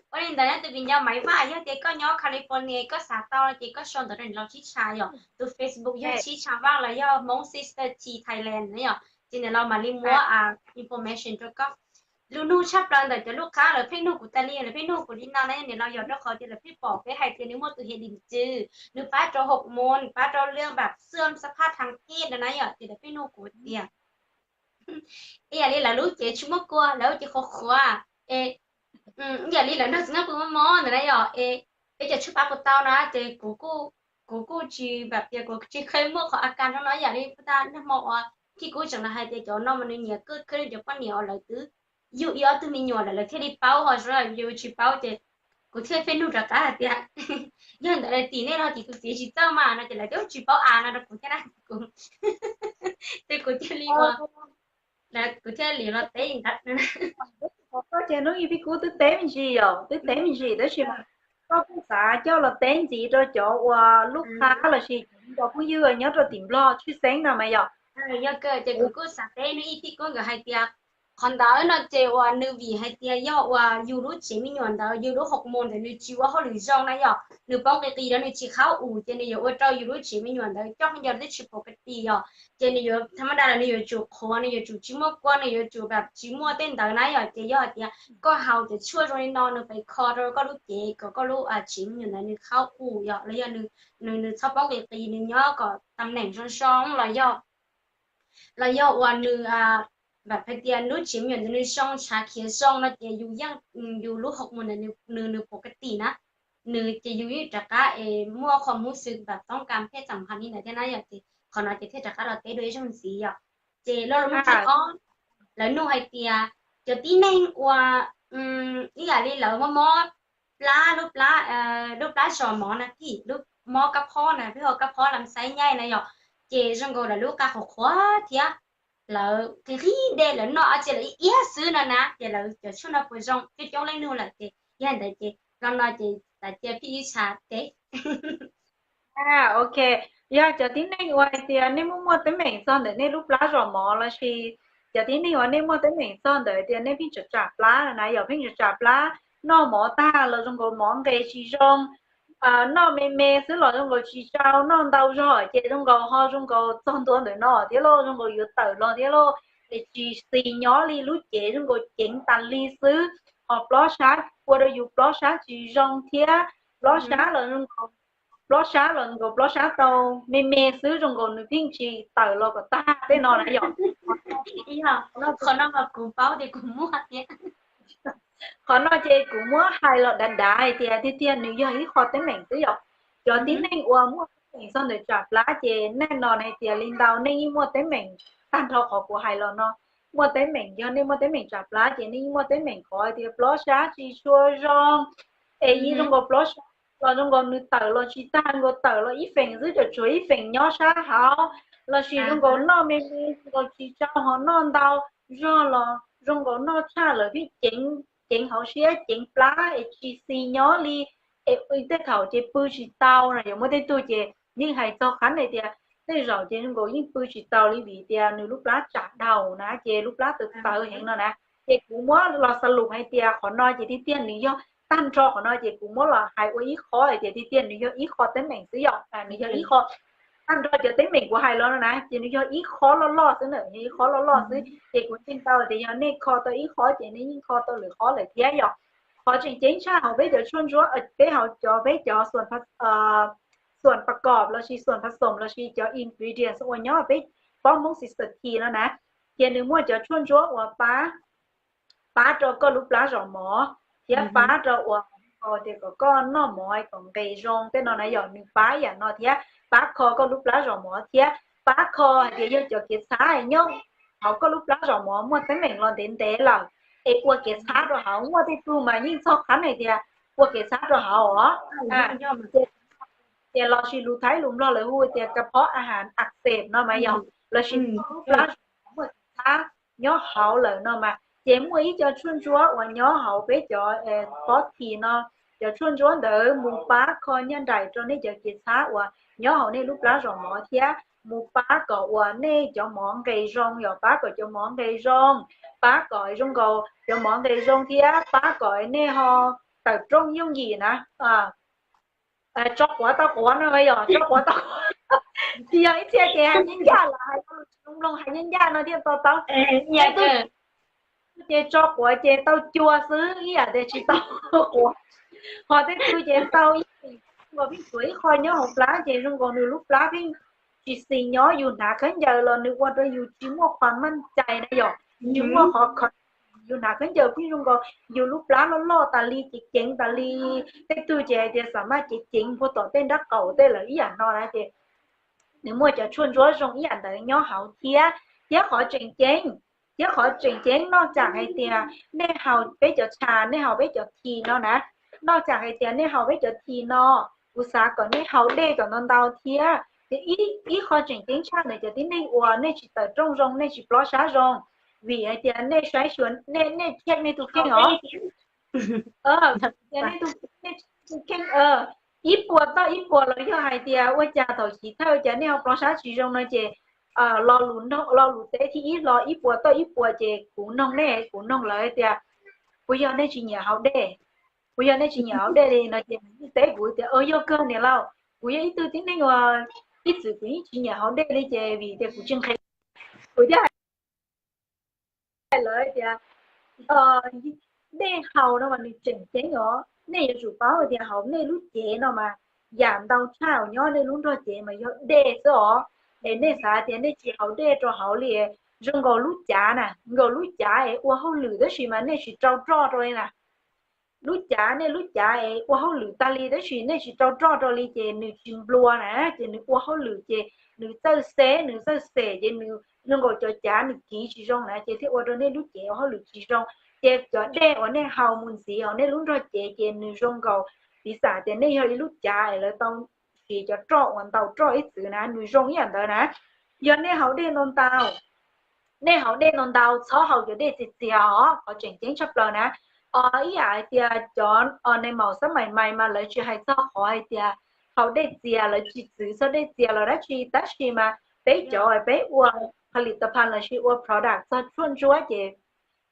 Ua li ntawd na tus viv ncaus Maiv Vaj, yog tias koj nyob California koj xav tau no ces koj sau ntawv rau niam laus Chib Tsha yom, tus Facebook yog Chib Tsha Vaj los yog Hmoob Sister T Thailand na yom, ces niam laus mam li muab information rau koj. Lus nug tshaj plaws ntawm cov lub qab lawv pheej nug kuv tas li, lawv pheej nug kuv li no na, niam laus, yog rau qhov tias lawv pheej pom peb hais tias nws muaj tus hiav dim cw, nws pab rau hom mos, pab rau lub npam xwm xab phaj thaj kej no na yom, ces lawv pheej nug kuv tias ib yam li lawv lub cev tsis muaj kua, lawv lub cev qhuav qhuav, es ib yam li lawv nrog txiv neej pw mob mob ntawd na yom, es peb cov tshuaj pab puas tau no ces kuv kuj, kuv kuj tsis npam tias kuv tsis kheev muaj qhov a kas zoo no, ib yam li puag ta nag hmo uas Khib Kub tseem los hais tias cov no mas nws nyiam kawg kawg li cov poj niam uas lawv twb yug ib ob tug me nyuam lawm lawv thiaj li paub, ho zoo yus tsis paub ces kuv thiaj pheej nug rov qab hais tias yog ntawd lawv tim nej los tim tus txiv tsis txawj mas no ces lawv twb tsis paub av no rau kuv thiab na. Kuv, ces kuv thiaj li ua, kuv thiaj li los teb ntawd. Koj ces hnub ib Khib Kub twb teb me ntsis yom, twb teb me ntsis tab sis mas koj kuj xav coj los teb ntxiv rau cov uas lub qab los sis cov phooj ywg nyob rau tim Nplog tshwj xeeb no mas yom. Yog kawg ces kuv kuj xav teb hnub ib Khib Kub nkawd hais tias qhov ntawd no ces uas nws vim hais tias yog uas yus lub tsev me nyuam ntawd, yus lub hom mos ntawd nws tsis ua hauj lwm zoo na yom, nws poob qis qis rau nws tsis khaub ub ces nws yuav ua rau yus lub tsev me nyuam ntawd coj nco twb tsis pom ka ti yom, ces nws yuav tham ma da los nws yuav tsum qhuav, nws yuav tsum tsis muaj kua, nws yuav tsum npam tsis muaj tej ntawd na yom. Ces yog hais tias koj haus cov tshuaj zoo li no nws pab kho rau koj lub cev kom koj lub tsev me nyuam ntawd nws khaub ub yom, los yog nws, nws txhob poob qis qis, nws nyob kom tam neem zoo zoo los yog los yog uas nws npam hais tias lub tsev me nyuam ntawd nws zoo, tshav khiav zoo no ces yus yeej, yus lub hom mos ntawd nws, nws pom ka ti na, nws ces yus yeej rov qab es muaj qhov hmub xwb npam toob kas phej xam phas li ntawd thiab na yom. Ces qhov no ces thiaj rov qab los teb dua ib zaug ntxiv yom. Ces lo lus nug thib ob, lawv nug hais tias cov tib neeg uas ib yam li lawv mob mob plab, lub plab, lub plab zos mov na, thim lub mob kab phob na, peb hu kab phob lam xaib nyaij na yom, ces zoo nkaus lawv lub qa qhuav qhuav thiab lawv qis qis dej, lawv noj ua cia lawv ib iab xwb no na, ces lawv cov tshuaj no puas zoo? Coob coob leej nug lawm ces yog ntawd ces lo no ces xav cia phij ib tshav teb. Ok, yog cov tib neeg uas hais tias nej muaj muaj teeb meem txog ntawm nej lub plab zos mov los sis cov tib neeg uas nej muaj teeb meem txog ntawm tias nej pheej tsam tsam plab na, yog pheej tsam tsam plab, noj mov tag los zoo nkaus mov nqes tsis zoo, noj me me xwb los zoo nkaus tsis tsau, noj ntau zog ces zoo nkaus ho zoo nkaus txog ntua ntawm no thiab lauj, zoo nkaus yuav tawm los thiab lauj, es tsis xis nyob li, lub cev zoo nkaus ceev tas li xwb, ho plob sab ua rau yus plob sab tsis zoo thiab, plob sab los zoo nkaus plob sab los nkaus plob sab tau me me xwb, zoo nkaus nws pheej tsis tawm los kom tag tej no na yom. Qhov no kuv paub tias kuv muaj thiab. Qhov no ces kuv muab hais los dav dav hais tias tiag tiag nws yog ib qho teeb meem xwb yom. Cov tib neeg uas muaj teeb meem txog ntawm tsam plab ces nej no hais tias li ntau nej yeej muaj teeb meem tag nrho qhov kuv hais los no. Muaj teeb meem, yog nej muaj teeb meem tsam plab ces nej yeej muaj teeb meem qhov tias plob sab tsis tshua zoo, es yeej zoo nkaus plob sab los zoo nkaus nws tawm los tsis tag, nkaus tawm los ib feem xwb, tsuas tshuav ib feem nyob sab hauv, lossis zoo nkaus noj me me, zoo nkaus tsis tsau ho noj ntau zog los zoo nkaus noj tshaj lawm thiab ceev, ceev hauv siab, ceev plab es tsis xis nyob li, es tej thaum ces pw tsis tau na, yuav muaj tej tug ces yeej hais txog qhov hais tias tej zaum ces zoo nkaus yeej pw tsis tau li vim tias nws lub plab tsam dhau na, ces lub plab tawv tawv heev no na. Ces kuv muab los xas lus hais tias qhov no ces tiag tiag nws yog, tag nrho qhov no ces kuv muab los hais ua ib qho hais tias tiag tiag nws yog ib qho teeb meem xwb yom, nws yog ib qho tag nrho cov teeb meem kuv hais los no na ces nws yog ib qho loj loj xwb na, yog ib qho loj loj xwb. Ces kuv ntseeg tau tias yog nej kho tau ib qho ces nej yeej kho tau lwm qhov lawm thiab yom. Qhov tseem ceeb tshaj hauv peb cov tshuaj ntsuab, peb hauv cov, peb cov xuam pas kom lossis xuam pas xoom lossis cov ingredients uas nyob peb pob Hmoob Sister Tea no na, ces nws muaj cov tshuaj ntsuab uas pab, pab rau koj lub plab zos mov thiab pab rau uas tias kom koj noj mov kom nqes zoo tej no na yom, nws pab yam no thiab pab kho koj lub plab zos mov thiab pab kho hais tias yog cov kev txhab nyob hauv koj lub plab zos mov muaj teeb meem los ntev ntev lawm, es ua kev txhab rau hauv, muaj tej tug mas yeej txog qhov hais tias ua kev txhab rau hauv os. Ces lossis lus Thaib lus Nplog lawv hu tias กระเพาะอาหารอักเสบ no mas yog, lossis koj lub plab zos mov muaj kev txhab nyob hauv lawm no mas ces muaj ib co tshuaj ntsuab uas nyob hauv peb cov pob Tea no, cov tshuaj ntsuab ntawd mus pab kho nyaj nraim rau nej cov kev txhab uas nyob hauv nej lub plab zos mov thiab mus pab kom uas nej cov mov nqes zoo, yog pab kom cov mov nqes zoo, pab kom zoo nkaus cov mov nqes zoo thiab pab kom nej ho tawm rooj yooj yim na. Tso quav tau quav no yog tso quav tau quav, tsis yog ib txhia ces hais ncaj ncaj los hais tsis mloog, hais ncaj ncaj no thiaj to taub. Ces tso quav ces tau cua xwb, ib yam tias tsis tau quav. Ho tej tug ces tau ib, pheej tshuav ib qho nyob hauv plab ces zoo nkaus nws lub plab pheej tsis xis nyob, yus hnav khaub ncaws los nws ua rau yus tsis muaj qhuas maj cai na yom, tsis muaj qhov kho, yus hnav khaub ncaws pheej zoo nkaus yus lub plab loj loj tas li, ceev ceev tas li. Tej tug ces hais tias xam maj ceev ceev puag tom tej nrab qaum tej lawm ib yam no na ces nws muaj cov tshuaj ntsuab zoo ib yam ntawd nyob hauv thiab. Thiab qhov tseem ceeb, thiab qhov tseem ceeb noj tsam hais tias nej haus peb cov tsha, nej haus peb cov Tea no na, noj tsam hais tias nej haus peb cov Tea no, kuv xav kom nej haus dej kom ntau ntau thiab. Ces ib qho tseem ceeb tshaj ntawm cov tib neeg uas nej tsis tawm rooj zoo, nej tsis plob sab zoo, vim hais tias nej saib xyuas, nej check nej tus kheej os. Tias nej tus, nej tus kheej ib puas toj ib puas los yog hais tias ua cas thaum chiv thawj cas nej ho plob sab tsis zoo no ces lo lus, lo lus teb thib ib hlo ib puas toj ib puas ces kuv noog nej, kuv noog lawv tias puas yog nej tsis nyiam haus dej, puas yog nej tsis nyiam haus dej li no ces nws yeej teb kuv tias yog kawg niam lauj, kuv yog ib tug tib neeg uas ib txwm kuv yeej tsis nyiam haus dej li ces vim tias kuv tsis nqhis, kuv thiaj hais lawv tias dej haus no mas nws tseem ceeb os, nej yuav tsum paub tias hauv nej lub cev no mas yam ntau tshaj uas nyob nej lub nrog cev mas yog dej xwb os. Es nej xav tias nej tsis haus dej rau hauv li, zoo nkaus lub cav na, nkaus lub cav es ua hauj lwm tab sis mas nej tsis rau roj rau li na. Lub cav, nej lub cav es ua hauj lwm tag li tab sis nej tsis rau roj rau li ces nws tsis nplua na, ces nws ua hauj lwm ces nws txawj xeb, nws txawj xem ces nws zoo nkaus cov cav nws kiv tsis zoo na, ces thiaj ua rau nej lub cev ua hauj lwm tsis zoo. Ces cov dej uas nej haus mus ntxiv hauv nej lub nrog cev ces nws zoo nkaus, piv xam tias nej yog ib lub cav es lawv tau siv cov roj uas ntaus roj ib txwm na, nws zoo ib yam ntawd na. Yog nej haus dej ntau ntau, nej haus dej ntau ntau, txhob haus cov dej txias txias os, qhov tseem ceeb tshaj plaws na. Ib yam hais tias cov nais maum xab mais mais mas lawv tsis hais txog qhov hais tias haus dej txias, lawv tsis txwv txog dej txias los dab tsi, tab sis mas peb cov peb ua ผลิตภัณฑ์ lossis ua product txog tshuaj ntsuab ces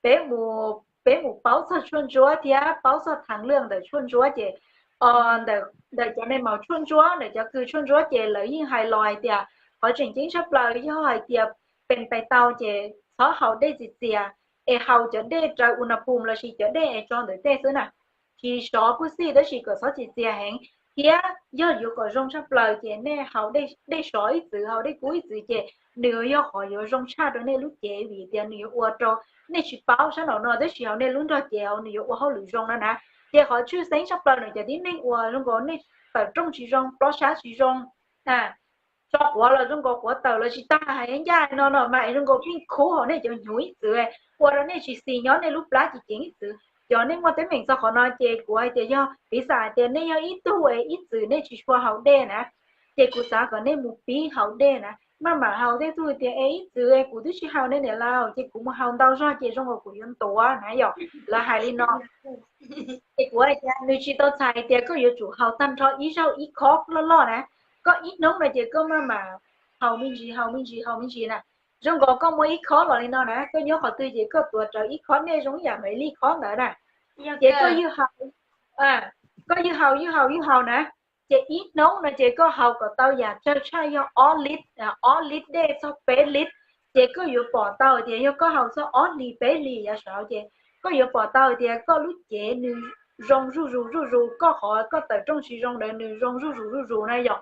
peb mus, peb mus paub txog tshuaj ntsuab thiab paub txog ทางเลือก ntawm tshuaj ntsuab ces ntawm cov neeg maus tshuaj ntsuab, ntawm cov kws tshuaj ntsuab ces lawv yeej hais los hais tias qhov tseem ceeb tshaj plaws yog hais tias pes pais tau ces txhob haus dej txias txias, es haus cov dej raws u na pum lossis cov dej es tso ntawm tej xwb na. Tsis sov puj xij tab sis kom txhob txias txias heev, thiab yog yuav kom zoo tshaj plaws ces nej haus dej sov ib txwm, haus dej kub ib txwm ces nws yog qhov yuav zoo tshaj rau nej lub cev vim tias nws yuav ua rau, nej tsis paub sab nraum no tab sis hauv nej lub nrog cev hauv nws yuav ua hauj lwm zoo no na. Ces qhov tshwj xeeb tshaj plaws no cov tib neeg uas zoo nkaus nej tawm rooj tsis zoo, plob sab tsis zoo, tso quav los zoo nkaus quav tawm los tsis tag, hais ncaj no no mas zoo nkaus pheej khub hauv nej cov hnyuv ib txwm, ua rau nej tsis xis nyob, nej lub plab tsis ceev ib txwm. Cov nej muaj teeb meem txog qhov no ces kuv hais tias yog piv xam hais tias nej yog ib tug es ib txwm nej tsis tshua haus dej na, ces kuv xav kom nej mus pib haus dej na. Maj mam haus, tej tug tias es ib txwm kuv twb tsis haus ne niam laus, ces kuv mus haus ntau zog ces zoo nkaus kuv yuav ntuav na yom, lawv hais li no. Ces kuv hais tias nws tsis tau txhais tias koj yuav tsum haus tag nrho ib zaug ib khob loj loj na. Koj ib hnub no ces koj maj mam haus me ntsis, haus me ntsis, haus me ntsis na. Zoo nkaus koj muaj ib khob los li no na, koj nyob qhov twg ces koj tuav rawv ib khob, nej zoo ib yam Maiv Lig khob ntawd na. Ces koj ywj haus, koj ywj haus ywj haus ywj haus na, ces ib hnub no ces koj haus kom tau yam tsawg tshaj yog ob lit, ob lit dej txog peb lit. Ces koj yuav pom tau tias yog koj haus txog ob hlis peb hlis yav saud ces koj yuav pom tau tias koj lub cev nws zoo zuj zus zuj zus, koj qhov koj tawm rooj tsis zoo ntawd nws zoo zuj zus zuj zus na yom.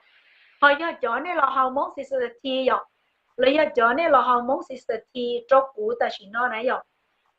Ho yog cov nej los haus Hmoob Sister Tea yom, los yog cov nej los haus Hmoob Sister Tea rau kuv tam sim no na yom,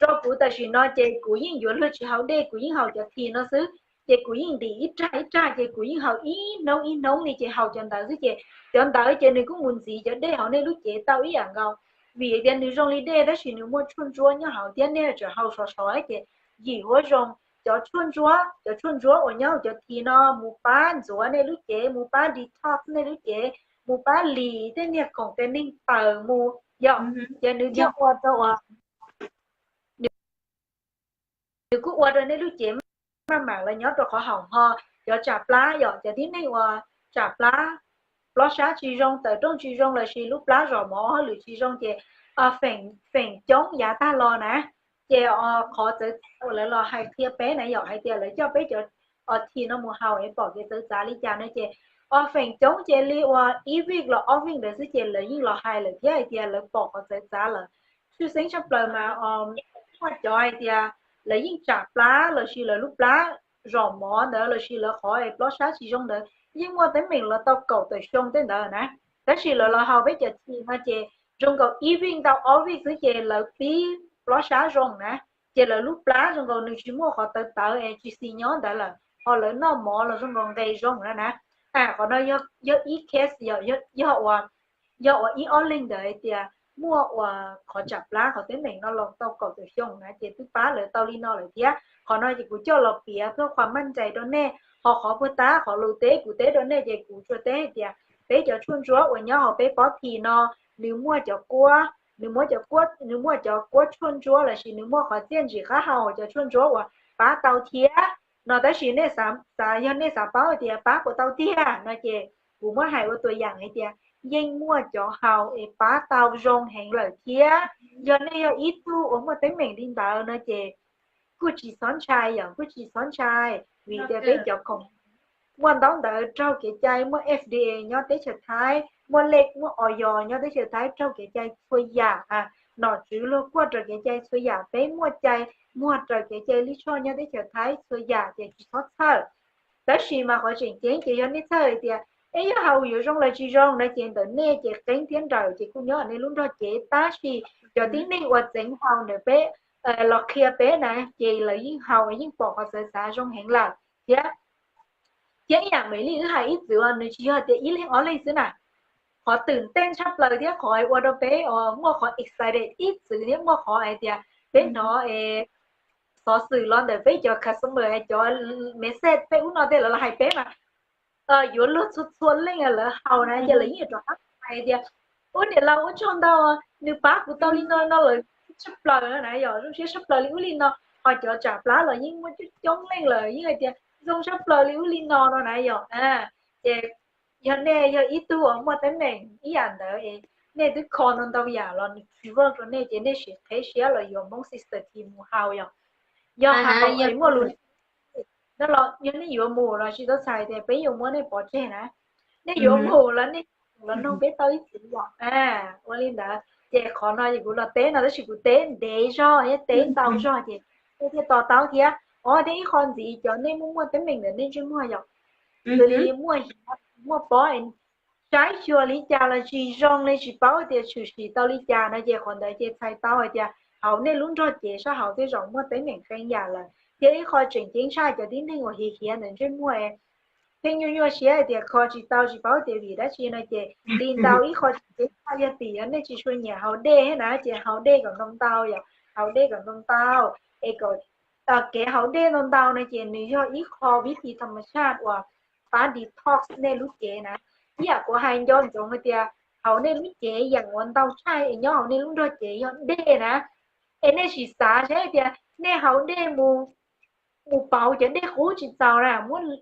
rau kuv tam sim no ces kuv yeej yuav luag tsis haus dej, kuv yeej haus cov tea no xwb. Ces kuv yeej ntim ib rag ib rag ces kuv yeej haus ib hnub ib hnub li ces haus cov ntawd xwb ces cov ntawd ces nws kuj mus ntxiv cov dej hauv nej lub cev tau ib yam nkaus. Vim tias nws zoo li dej tab sis nws muaj tshuaj ntsuab nyob hauv thiab nej tseem haus sov sov ces yim huab zoo. Cov tshuaj ntsuab, cov tshuaj ntsuab uas nyob hauv cov tea no mus pab ntxuav nej lub cev, mus pab detox nej lub cev, mus pab lis tej niag khoom tej neeg taws mus yom. Ces nws thiaj ua rau uas nws kuj ua rau nej lub cev maj mam los nyob rau qhov haum ho. Cov tsam plab yom, cov tib neeg uas tsam plab, plob sab tsis zoo, tawm rooj tsis zoo lossis lub plab zom mov hauj lwm tsis zoo ces feem, feem coob yav tag los na, ces qhov txawv txav uas lawv los hais qhia peb na yom, hais tias lawv coj peb cov tea no mus haus es pom kev txawv txav li cas no ces feem coob ces li uas ib vij los ob vij ntawd xwb ces lawv yeej los hais lawm thiab hais tias lawv pom qhov txawv txav lawm. Tshwj xeeb tshaj plaws mas muaj cov hais tias lawv yeej tsam plab lossis lawv lub plab zom mov ntawd lossis lawv qhov es plob sab tsis zoo ntawd yeej muaj teeb meem los tau kaum tawm xyoo tej ntawd na. Tab sis lawv los haus peb cov tea no ces zoo nkaus ib vij tau ob vij xwb ces lawv pib plob sab zoo na. Ces lawv lub plab zoo nkaus nws tsis muaj qhov tawv tawv es tsis xis nyob ntawd lawm, ho lawv noj mov los zoo nkaus nqes zoo na na. Qhov no yog ib case, yog ua, yog ua ib ob leeg ntawd hais tias muaj ua qhov tsam plab qhov teeb meem no los tau kaum tawm xyoo na ces twb pab lawv tau li no lawm thiab. Qhov no ces kuv coj los piav ua qhuas maj ntais rau nej, ho qhov puag ta qhov lus teb kuv teb rau nej ces kuv tsuas teb hais tias peb cov tshuaj ntsuab uas nyob hauv peb pob tea no, nws muaj cov kuab, nws muaj cov kuab, nws muaj cov kuab tshuaj ntsuab lossis nws muaj qhov txiaj ntsim qab hau hauv cov tshuaj ntsuab uas pab tau thiab no. Tab sis nej xav, yog nej xav paub tias pab puas tau tiag no ces kuv muab hais ua tua yam hais tias yeej muaj cov haus es pab tau zoo heev lawm thiab. Yog nej yog ib tug uas muaj teeb meem li ntawd no ces kuj tsis txhob ntshai yom, kuj tsis txhob ntshai, vim tias peb cov khoom muaj ntaub ntawv raug kev cai, muaj F D A nyob teb chaws Thaib, muaj lej, muaj O Y nyob teb chaws Thaib raug kev cai txhua yam, nom tswv luag kuaj raws kev cai txhua yam, peb muaj cai muag raws kev cai lij choj nyob teb chaws Thaib txhua yam ces tsis txhob txhawj. Tab sis mas qhov tseem ceeb ces yog nej txhawj hais tias es yog haus yuav zoo los tsis zoo no ces ntawm nej ces qeeb thiab nrawm ces kuj nyob nej lub nrog cev, tab sis cov tib neeg uas txeev haus ntawm peb los qhia peb na ces lawv yeej haus yeej pom qhov txawv txav zoo heev lawm thiab. Thiab ib yam Maiv Lig wb hais ib txwm nws tsis yog tias ib leeg ob leeg xwb na, qhov twm teej tshaj plaws thiab qhov ua rau peb muaj qhov excited ib txwm thiab muaj qhov hais tias peb hnov xov xwm los ntawm peb cov customer, cov message peb ub no tej lawv los hais peb mas yuav luag txhua txhua leej lawv haus na ces lawv yeej yuav rov qab hais tias ub niam laus ua tsaug ntau, nws pab kuv tau li no no lawm, tshaj plaws no na yom, zoo siab tshaj plaws li ub li no. Ho cov tsam plab los yeej muaj coob coob leej lawm yeej hais tias zoo tshaj plaws li ub li no no na yom. Ces yog nej yog ib tug uas muaj teeb meem ib yam ntawd es nej twb kho ntau ntau yam los nws tsis work rau nej ces nej sim qheb siab los yuav Hmoob Sister Tea mus haus yom. Yog haus es muaj lus no los yog nej yuav mus los tsis tau txhais tias peb yuav muab nej pov tseg na. Nej yuav mus los nej los noog peb tau ib txwm yom. Ua li ntawd ces qhov no kuv los teb no tab sis kuv teb ntev zog thiab teb ntau zog ces nej thiaj to taub thiab. Os, thiab ib qho ntxiv cov nej muaj muaj teeb meem ntawm nej ntsej muag yom, xws li muaj hiav, muaj pob, saib xyuas li cas los tsis zoo li, tsis paub tias tshwm sim tau li cas no ces qhov ntawd ces txhais tau hais tias hauv nej lub nrog cev sab hauv tej zaum muaj teeb meem qee yam lawm. Thiab ib qho tseem ceeb tshaj cov tib neeg uas hiav hiav ntawm ntsej muag, pheej nyuaj nyuaj siab hais tias kho tsis tau tsis paub tias vim dab tsi no ces li ntau ib qho tseem ceeb tshaj yog tim yog nej tsis tshua nyiam haus dej thiab na ces haus dej kom ntau ntau yom, haus dej kom ntau ntau es kom kev haus dej ntau ntau no ces nws yog ib qho vib thi thas mas shaj uas pab detox nej lub cev na. Ib yam kuv hais nco ntsoov hais tias hauv nej lub cev yam uas ntau tshaj es nyob hauv nej lub nrog cev yog dej na. Es nej sim xav saib tias nej haus dej mus, mus pauv cov dej qub tsis txaus na, muab mus,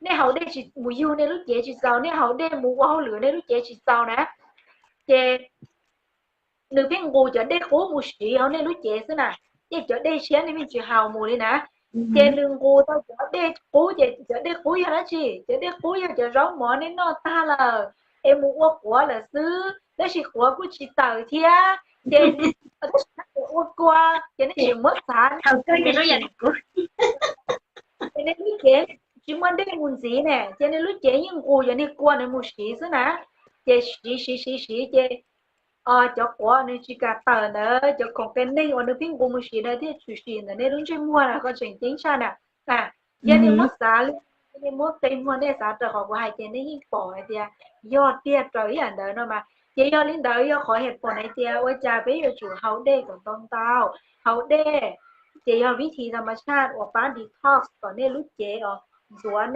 nej haus dej mus yug nej lub cev tsis txaus, nej haus dej mus ua hauj lwm nej lub cev tsis txaus na, ces nws pheej nqus cov dej qub mus siv hauv nej lub cev xwb na, ces cov dej tshiab nej pheej tsis haus mus li na. Ces nws nqus tau cov dej qub, ces cov dej qub yog dab tsi? Cov dej qub yog cov zaub mov nej noj tag lawm es mus ua quav lawm xwb, tab sis quav kuj tsis tawm thiab. Ces tab sis ua kua ces nej tseem muab xav, ces nej lub cev tsis muaj dej mus ntxiv ne, ces nej lub cev yeej nqus cov niag kua ntawd mus siv xwb na. Ces siv siv siv siv ces cov quav nws tsis kam tawm ntawd, cov khoom qias neeg uas nws pheej nqus mus siv ntawd thiaj tshwm sim ntawm nej lub ntsej muag na, qhov tseem ceeb tshaj na. Yog nej muab xav li, nej muab qe muag nej xav raws qhov kuv hais ces nej yeej pom hais tias yog tiag raws ib yam ntawd no mas. Ces yog li ntawd yog qhov hais pom hais tias ua cas peb yuav tsum haus dej kom ntau ntau, haus dej ces yog vib thi thas mas shaj uas pab detox kom nej lub cev os, ntxuav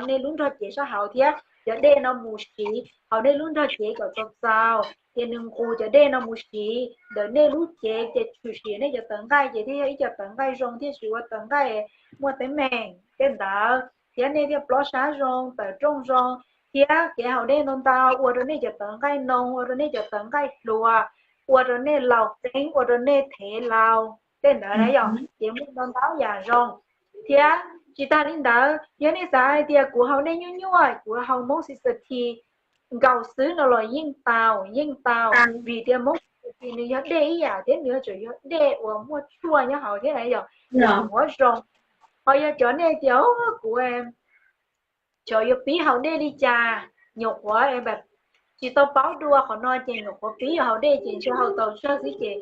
nej lub nrog cev sab hauv thiab cov dej no mus siv hauv nej lub nrog cev kom txaus txaus, ces nws nqus cov dej no mus siv ntawm nej lub cev ces tshwm sim nej cov tawv nqaij ces thiaj yog ib co tawv nqaij zoo thiaj tsis ua tawv nqaij muaj teeb meem tej ntawd, thiab nej thiaj plob sab zoo, tawm rooj zoo, thiab kev haus dej ntau ntau ua rau nej cov tawv nqaij noo, ua rau nej cov tawv nqaij hluas, ua rau nej laus qeeb, ua rau nej thev laus tej ntawd na yom. Ces muaj ntau ntau yam zoo. Thiab tsis tas li ntawd, yog nej xav hais tias kuv haus dej nyuaj nyuaj, kuv haus Hmoob Sister Tea nkaus xwb no los yeej tau, yeej tau, vim tias Hmoob Sister Tea nws yog dej ib yam thiab nws yuav tsum yog dej uas muaj tshuaj nyob hauv thiab na yom, nws muaj zoo. Ho yog cov nej tias kuv xyov yuav pib haus dej li cas, nyuam qhuav tsis tau paub dua qhov no ces nyuam qhuav pib yuav haus dej ces ntshe haus tau tsawg xwb ces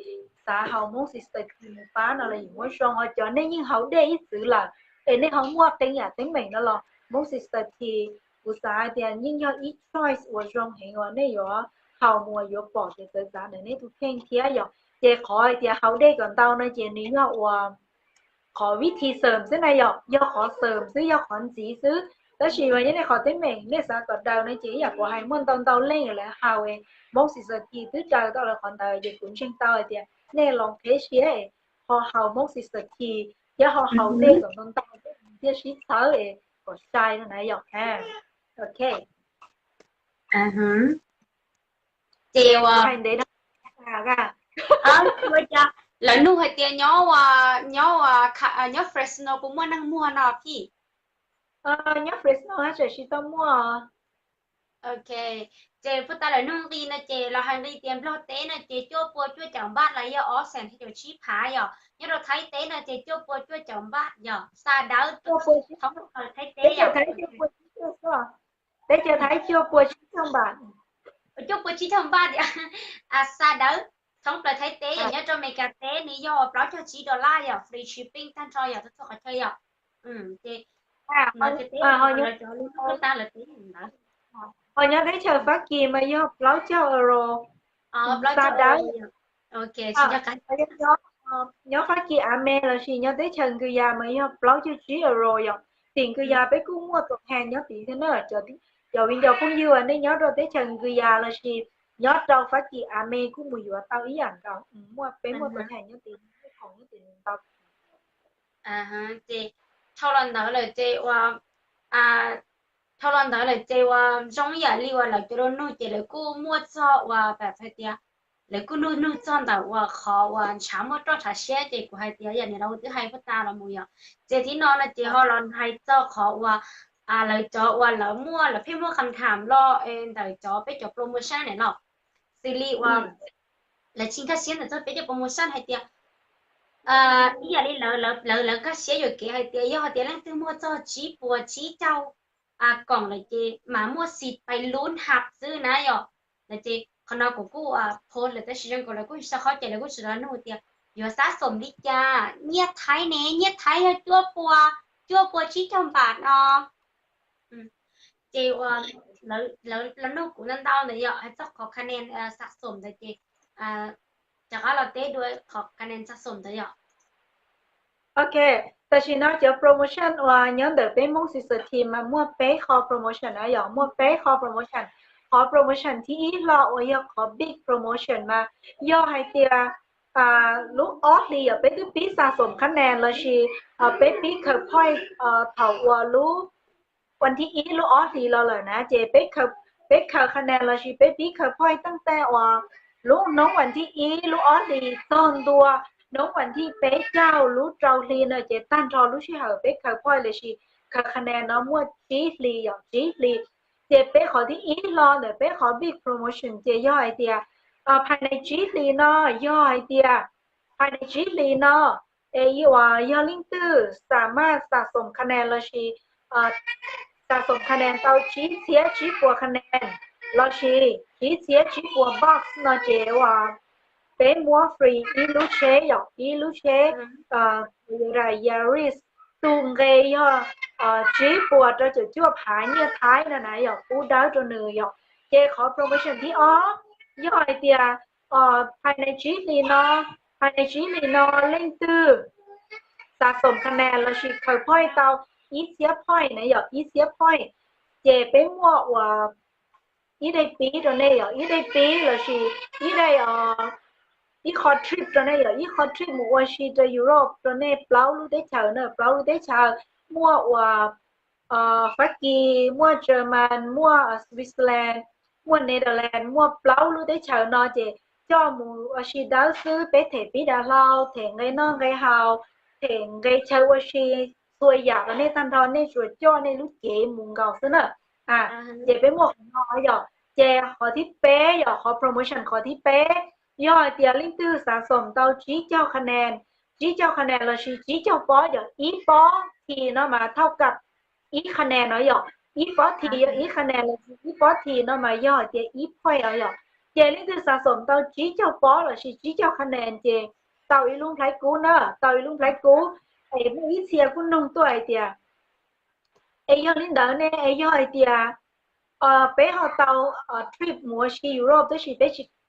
xav haus Hmoob Sister Tea mus pab no los yeej muaj zoo. Ho cov nej yeej haus dej ib txwv lawm es nej ho muaj qee yam teeb meem no los Hmoob Sister Tea kuv xav hais tias yeej yog ib choice uas zoo heev uas nej yuav haus mus yuav pom kev txawv txav ntawm nej tus kheej thiab yom. Ces qhov hais tias haus dej kom ntau no ces nws yog ua qhov vib thi xeem xwb na yom, yog qhov xeem xwb, yog qhov ntxiv xwb. Tab sis mas yog nej qhov teeb meem nej xav kom daws no ces ib yam kuv hais muaj ntau ntau leej lawv haus es Hmoob Sister Tea twb daws tau lawv qhov ntawd ces kuv ntseeg tau hais tias nej los qheb siab es ho haus Hmoob Sister Tea thiab ho haus dej kom ntau ntau thiaj sib txhawb es kom sai no na yom. Ok. Ces hais ntev no, lawv nug hais tias nyob, nyob, nyob Fresno puas muaj neeg muag no phij? Nyob Fresno tab sis tsis tau muaj. Ok, ces puag ta lawv nug nqi no ces los hais nqi tias Nplog teb no ces cuaj pua cuaj caum npaj los yog ob xees thiab caum tsib phav yom. Nyob rau Thaib teb no ces cuaj pua cuaj caum npaj yom, xa dawb thoob plaws Thaib teb yom. Teb chaws Thaib cuaj pua tsib caug npaj. Cuaj pua tsib caug npaj, xa dawb thoob plaws Thaib teb yom. Nyob rau Amelikas teb nws yog plaub caug tsib dollar yom, free shipping tag nrho yom, txhua qhov chaw yom. Ces no cov teb lawv cov lub ta lawv teb ntawd. Ho nyob teb chaws Fab Kis mas yog plaub caug euro xa dawb. Nyob Fab Kis av me lossis nyob teb chaws Nkws Yas mas yog plaub caug tsib euro yom. Tim Nkws Yas peb kuj muaj tus has nyob tid thiab na. Cov viv ncaus phooj ywg uas nej nyob rau teb chaws Nkws Yas lossis nyob rau Fab Kis av me kuj mus yuav tau ib yam nkaus, muaj, peb muaj tus has nyob tid, muaj khoom nyob tid ntau. Ces dhau los ntawd lawm ces ua, dhau los ntawd lawm ces uas zoo ib yam li uas lawv cov lus nug ces lawv kuj muaj txog uas pam hais tias lawv kuj nug nug txog ntawm uas qhov uas ntshav muaj roj ntshav siab ces kuv hais tias yam niam laus twb hais puag ta los mus yom. Ces thib no no ces ho los hais txog qhov uas lawv cov uas lawv muaj lawv pheej muaj qas tham los ntawm cov peb cov promotion ne los xws li uas lawv tsis nkag siab ntawm txog peb cov promotion hais tias ib yam li lawv lawv lawv nkag siab yuam kev hais tias yog hais tias leej twg muag txog tsib puas tsib caug koom lawm ces mas muaj xis pais lub hab xwb na yom. Lawv ces qhov no kuv kuj post lawm tab sis zoo nkaus lawv kuj sau qhov ces lawv kuj tsis los nug tias yuav xab xoom li cas, nyiaj Thaib ne, nyiaj Thaib yog cuaj pua, cuaj pua tsib caug npam no. Ces uas lawv los nug kuv ntau ntau ntawd yom, hais txog qhov kha nen xab xoom ntawd ces rov qab los teb dua qhov kha nen xab xoom ntawd yom. Ok, tam sim no cov promotion uas nyob ntawm peb Hmoob Sister Team mas muaj peb qho promotion na yom, muaj peb qho promotion. Qhov promotion thib ib hlo uas yog qhov big promotion mas yog hais tias lub ob hlis yog peb twb pib xab xoom kha nen lossis peb pib khaws point thaum uas lub vas thib ib lub ob hlis los lawm na ces peb khaws kha nen lossis peb pib khaws point tag nrho uas lub hnub vas thib ib lub ob hlis txog ntua hnub vas thib peb caug lub rau hli no ces tag nrho lub sij hawm peb khaws point lossis khaws kha nen no muaj tsib hlis yom, tsib hlis. Ces peb qhov thib ib hlo ntawm peb qhov big promotion ces yog hais tias phais nees tsib hlis no, yog hais tias phais nees tsib hlis no es uas yog leej twg xav mas xab xoom kha nen lossis xab xoom kha nen tau tsib txhiab tsib puas kha nen lossis tsib txhiab tsib puas box no ces uas peb muab free ib lub tsheb yom, ib lub tsheb Yaris, tus nqe yog tsib puas rau caum cuaj phav nyiaj Thaib no na yom, pub dawb rau nws yom. Ces qhov promotion thib ob yog hais tias phais nees tsib hlis no, phais nees tsib hlis no leej twg xab xoom kha nen lossis khaws point tau ib txhiab point na yom, ib txhiab point ces peb muaj uas ib daim pib rau nej yom, ib daim pib lossis ib daim ib qho trip rau nej yom, ib qho trip mus ua si rau Europe rau nej plaub lub teb chaws na, plaub lub teb chaws muaj uas Fab Kis, muaj German, muaj Switzerland, muaj Netherlands, muaj plaub lub teb chaws no ces coj mus ua si dawb xwb, peb them pib dav hlau, them nqe noj nqe haus, them nqe chaw ua si, txhua yam rau nej tag nrho, nej tsuas coj nej lub cev mus nkaus xwb na. Ces peb muaj qhov no yom, ces qhov thib peb yom, qhov promotion qhov thib peb yog hais tias leej twg xav xoom tau tsib caug kha nen, tsib caug kha nen lossis tsib caug pob yom, ib pob thi no mas thauj kam ib kha nen no yom, ib pob thi yog ib kha nen lossis ib pob thi no mas yog hais tias ib point no yom. Ces leej twg xav xoom tau tsib caug pob lossis tsib caug kha nen ces tau ib lub nplhaib kub na, tau ib lub nplhaib kub. Es muaj ib txhia kuj nug tuaj hais tias es yog li ntawd ne, es yog hais tias peb ho tau trip mus ua si Europe tab sis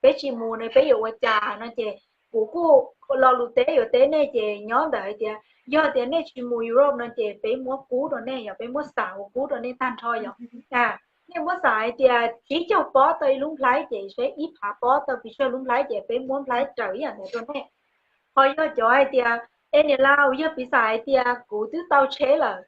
peb tsis mus ne peb yuav ua cas no ces kuv kuj lo lus teb yuav teb nej ces nyob ntawm hais tias yog tias nej tsis mus Europe no ces peb muab kub rau nej yom, peb muab xav ua kub rau nej tag nrho yom. Nej muab xav hais tias tsib caug pob tau ib lub nplhaib ces seb ib phav pob tau pes tsawg lub nplhaib ces peb muab nplhaib raws ib yam ntawd rau nej. Ho yog cov hais tias es niam laus, yog piv xam hais tias kuv twb tau tsheb lawm,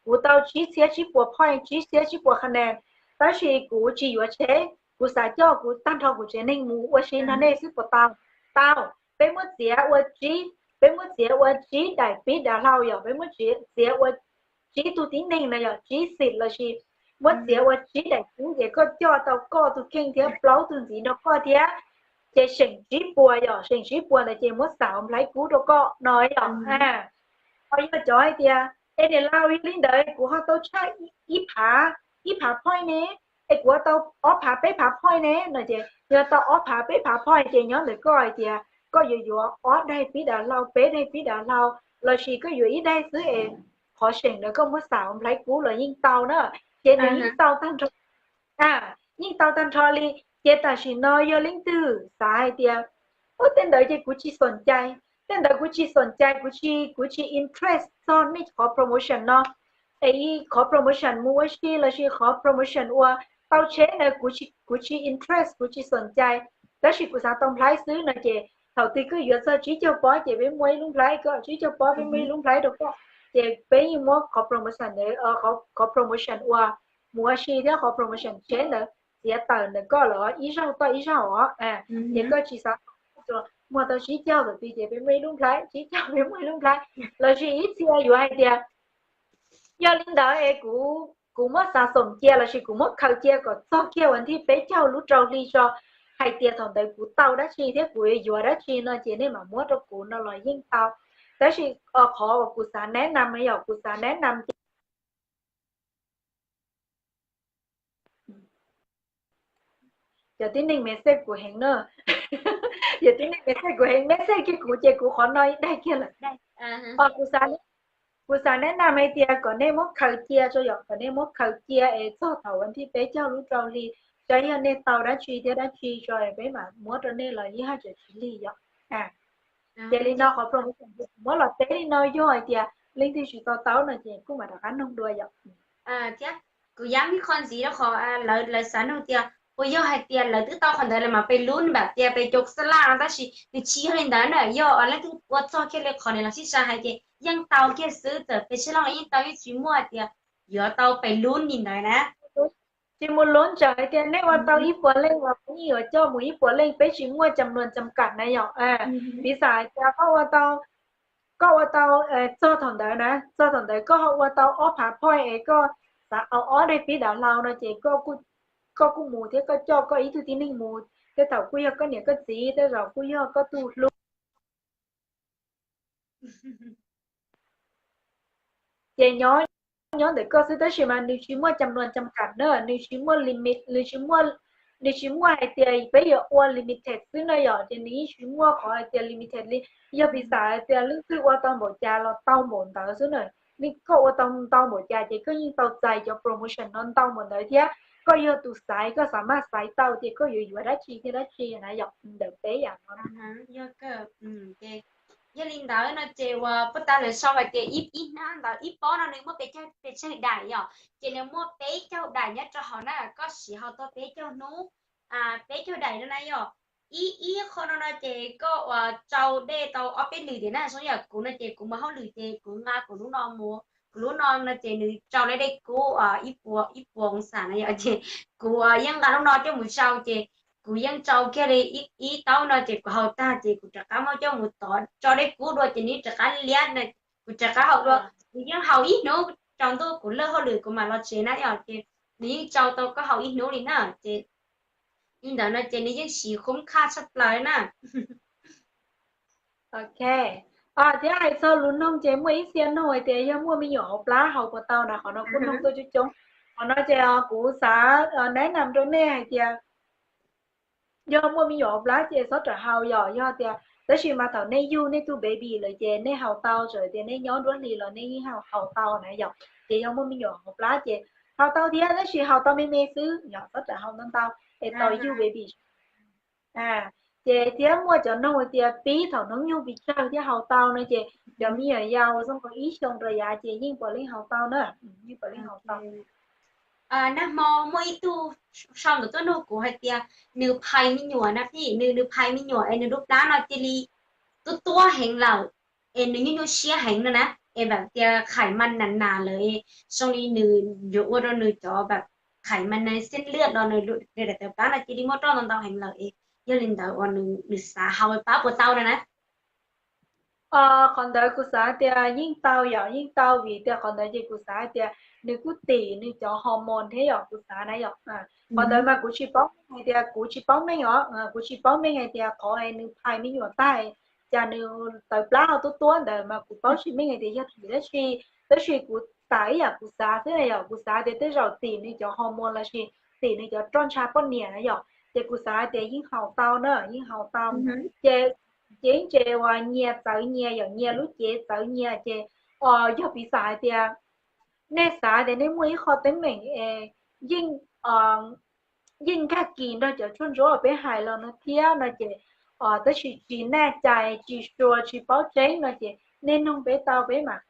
kuv tau tsib txhiab tsib puas point, tsib txhiab tsib puas kha nen, tab sis kuv tsis yuav tsheb, kuv xav coj kuv tag nrho kuv tsev neeg mus ua si nrog nej xwb puas tau? Tau. Peb muab txiav ua tsib, peb muab txiav ua tsib daim pib dav hlau yom, peb muab txiav ua tsib tug tib neeg no yom, tsib xim lossis muab txiav ua tsib daim kub ces koj coj tau koj tus kheej thiab plaub tug ntxiv nrog koj thiab, ces seem tsib puas yom, seem tsib puas ntawd ces muab xav ua nplhaib kub rau koj no yom. Ho yog cov hais tias es niam laus, yog li ntawd kuv ho tau tshaj ib phav, ib phav point ne, es kuv ho tau ob phav peb phav point ne no ces yog tau ob phav peb phav point ces nyob ntawm koj hais tias koj yuav yuav ob daim pib dav hlau, peb daim pib dav hlau, lossis koj yuav ib daim xwb es qhov seem ntawd koj muab xav ua nplhaib kub los yeej tau na, ces nws yeej tau tag nrho. Yeej tau tag nrho li. Ces tam sim no yog leej twg xav hais tias ub, tej ntawd ces kuv tsis xoom cai, tej ntawd kuv tsis xoom cai, kuv tsis, kuv tsis interest txog nej qhov promotion no, es qhov promotion mus ua si lossis qhov promotion uas tau tsheb na, kuv tsis interest, kuv tsis xoom cai, tab sis kuv xav tau nplhaib xwb no ces thaum twg koj yuav txog tsib caug pob ces peb muab ib lub nplhaib, koj tsib caug pob peb muab ib lub nplhaib rau koj, ces peb yeej muab qhov promotion, qhov promotion uas mus ua si thiab qhov promotion tsheb ntawd txiav tawm ntawm koj lawm ib zaug toj ib zaug os. Ces koj tsis xav, muag tau tsib caug thaum twg ces peb muaj ib lub nplhaib, tsib caug peb muaj ib lub nplhaib, lossis ib txhia yuav hais tias yog li ntawd es kuv, kuv muab xav xoom cia lossis kuv muab khaws cia kom txog kiag vas thib peb caug lub rau hli tso, hais tias thaum ntawd kuv tau dab tsi thiab kuv yuav dab tsi no ces nej mam muab rau kuv no los yeej tau. Tab sis qhov uas kuv xav neb nam no yog kuv xav neb nam ces cov tib neeg message kuv heev na, cov tib neeg message kuv heev, message kiag kuv ces kuv qhov no ib daig kiag lawm. Kuv xav, kuv xav neb nam hais tias kom nej muab khaws cia tso yom, kom nej muab khaws cia es txog thaum vas thib peb caug lub rau hli, tso yog nej tau dab tsi thiab dab tsi tso peb mam muab rau nej los yeej haj tseem tsis lig yom. Ces li no qhov promotion kuv muab los teb li no yog hais tias leej twg tsis tau tau no ces kuj mam rov qab noog dua yom. Thiab kuv yam ib qho ntxiv rau qhov lawv, lawv xav nug tias puas yog hais tias lawv twb tau qhov ntawd lawm mas pes lub npam tias pes cov xa laj no, tab sis nws tsis yog li ntawd na, yog leej twg ua txog kiag li qhov niam los sib sai hais ces yeej tau kiag xwb, txawm pes tsawg loj los yeej tau, yeej tsis muaj hais tias yuav tau pes lub li ntawd na. Tsis mus lub, txawm hais tias nej ua tau ib puas leej los peb yeej yuav coj mus ib puas leej, peb tsis muaj cam nuam cam kam na yom. Piv xam hais tias koj ua tau, koj ua tau txog thaum ntawd na, txog thaum ntawd koj ho ua tau ob phav point es koj xav au ob daim pib dav hlau no ces koj kuj mus thiab koj coj koj ib tug tib neeg mus, tej thaum kuj yog koj niam koj txiv, tej zaum kuj yog koj tus hlub ces nyob, nyob ntawm koj xwb, tab sis mas nws tsis muaj cam nuam cam kam na, nws tsis muaj limit, nws tsis muaj, nws tsis muaj hais tias peb yuav ua limited xwb na yom, ces nws yeej tsis muaj qhov hais tias limited li. Yog piv xam hais tias leej twg ua tau npaum cas los tau npaum ntawd xwb na. Koj ua tau ntau npaum cas ces koj yeej tau txais cov promotion no ntau npaum ntawd thiab. Koj yog tus xaiv, koj xav maj xaiv tau tias koj yuav yuav dab tsi thiab dab tsi na yom, ntawm peb yam no. Yog li ntawd no ces uas puag ta lawv sau hais tias ib, ib hnab ntawd ib pob no nws muaj pes tsawg daim yom, ces nws muaj peb caug daim nyob rau hauv na, koj siv hau tau peb caug hnub, peb caug daim no na yom. Ib, ib qho no no ces koj uas tsau dej tau ob peb lwm tiam na, zoo yam kuv no ces kuv mus hauj lwm ces kuv nqa kuv lub no mus, kuv lub no no ces nws tsau dej kub ib puas, ib puas oo xam na yom, ces kuv yeej nqa lub no coj mus tsau ces kuv yeej tsau kiag li ib taub no ces kuv haus tag ces kuv rov qab muab coj mus tov tso dej kub dua ces nws rov qab liab, kuv rov qab haus dua. Kuv yeej haus ib hnub, tsaus ntuj kuv lig hauj lwm kuv mam los tsev na yom, ces nws yeej tsau tau koj haus ib hnub li na. Ces li ntawd no ces nws yeej siv khoob khaj tshaj plaws na. Ok, thiab hais txog lus noog ces muaj ib txhia noog hais tias yog muaj me nyuam hauv plab haus puas tau na, qhov no kuj noog tuaj coob coob. Qhov no ces kuv xav neb nam rau nej hais tias yog muaj me nyuam hauv plab ces txhob rawm haus yom, yog tias tab sis mas thaum nej yug nej tus baby lawm ces nej haus tau, txawm tias nej nyob nruab hlis los nej yeej haus tau na yom. Ces yog muaj me nyuam hauv plab ces haus tau thiab, tab sis haus tau me me xwb yom, txhob rawm haus ntau ntau es tau yug baby. Ces thiab muaj cov noog hais tias pib thaum hnub nyoog pes tsawg thiaj haus tau no ces cov me nyuam yaus xyoo ib xyoos rau yav ces yeej puav leej haus tau na, yeej puav leej haus tau. Nag hmo muaj ib tug sau ntawv tuaj nug kuv hais tias nws phais me nyuam na phij, nws, nws phais me nyuam es nws lub plab no cia li tuab tuab heev lawm, es nws nyuaj nyuaj siab heev no na, es vam tias khais mas nas nas lawm es zoo li nws yuav ua rau nws cov vam khais mas nas xiab liaj los nws daim tawv plab no cia li muaj roj ntau ntau heev lawm es yog li ntawd uas nws xav haus pab puas tau no na. Qhov ntawd kuv xav tias yeej tau yom, yeej tau vim tias qhov ntawd ces kuv xav tias nws kuj tim nws cov hormone thiab yom, kuv xav na yom. Qhov ntawd mas kuv tsis paub meej hais tias, kuv tsis paub meej os, kuv tsis paub meej hais tias qhov nws phais me nyuam tag cas nws tawv plab ho tuab tuab ntawd mas kuv paub tsis meej hais tias yog tim dab tsi. Tab sis kuv tam ib yam kuv xav xwb na yom, kuv xav tias tej zaum tim nws cov hormone lossis tim nws cov roj ntsha poj niam na yom, ces kuv xav tias yeej haus tau na, yeej haus tau. Ces, ces yeej tsev uas nyias txawv nyias yom, nyias lub cev txawv nyias ces yog piv xam hais tias nej xav tias nej muaj ib qho teeb meem es yeej, yeej nkag kis nrog cov tshuaj ntsuab uas peb hais los no thiab no ces tab sis tsis naj cai tsis sua tsis paub tseeb no ces nej noog peb tau peb mam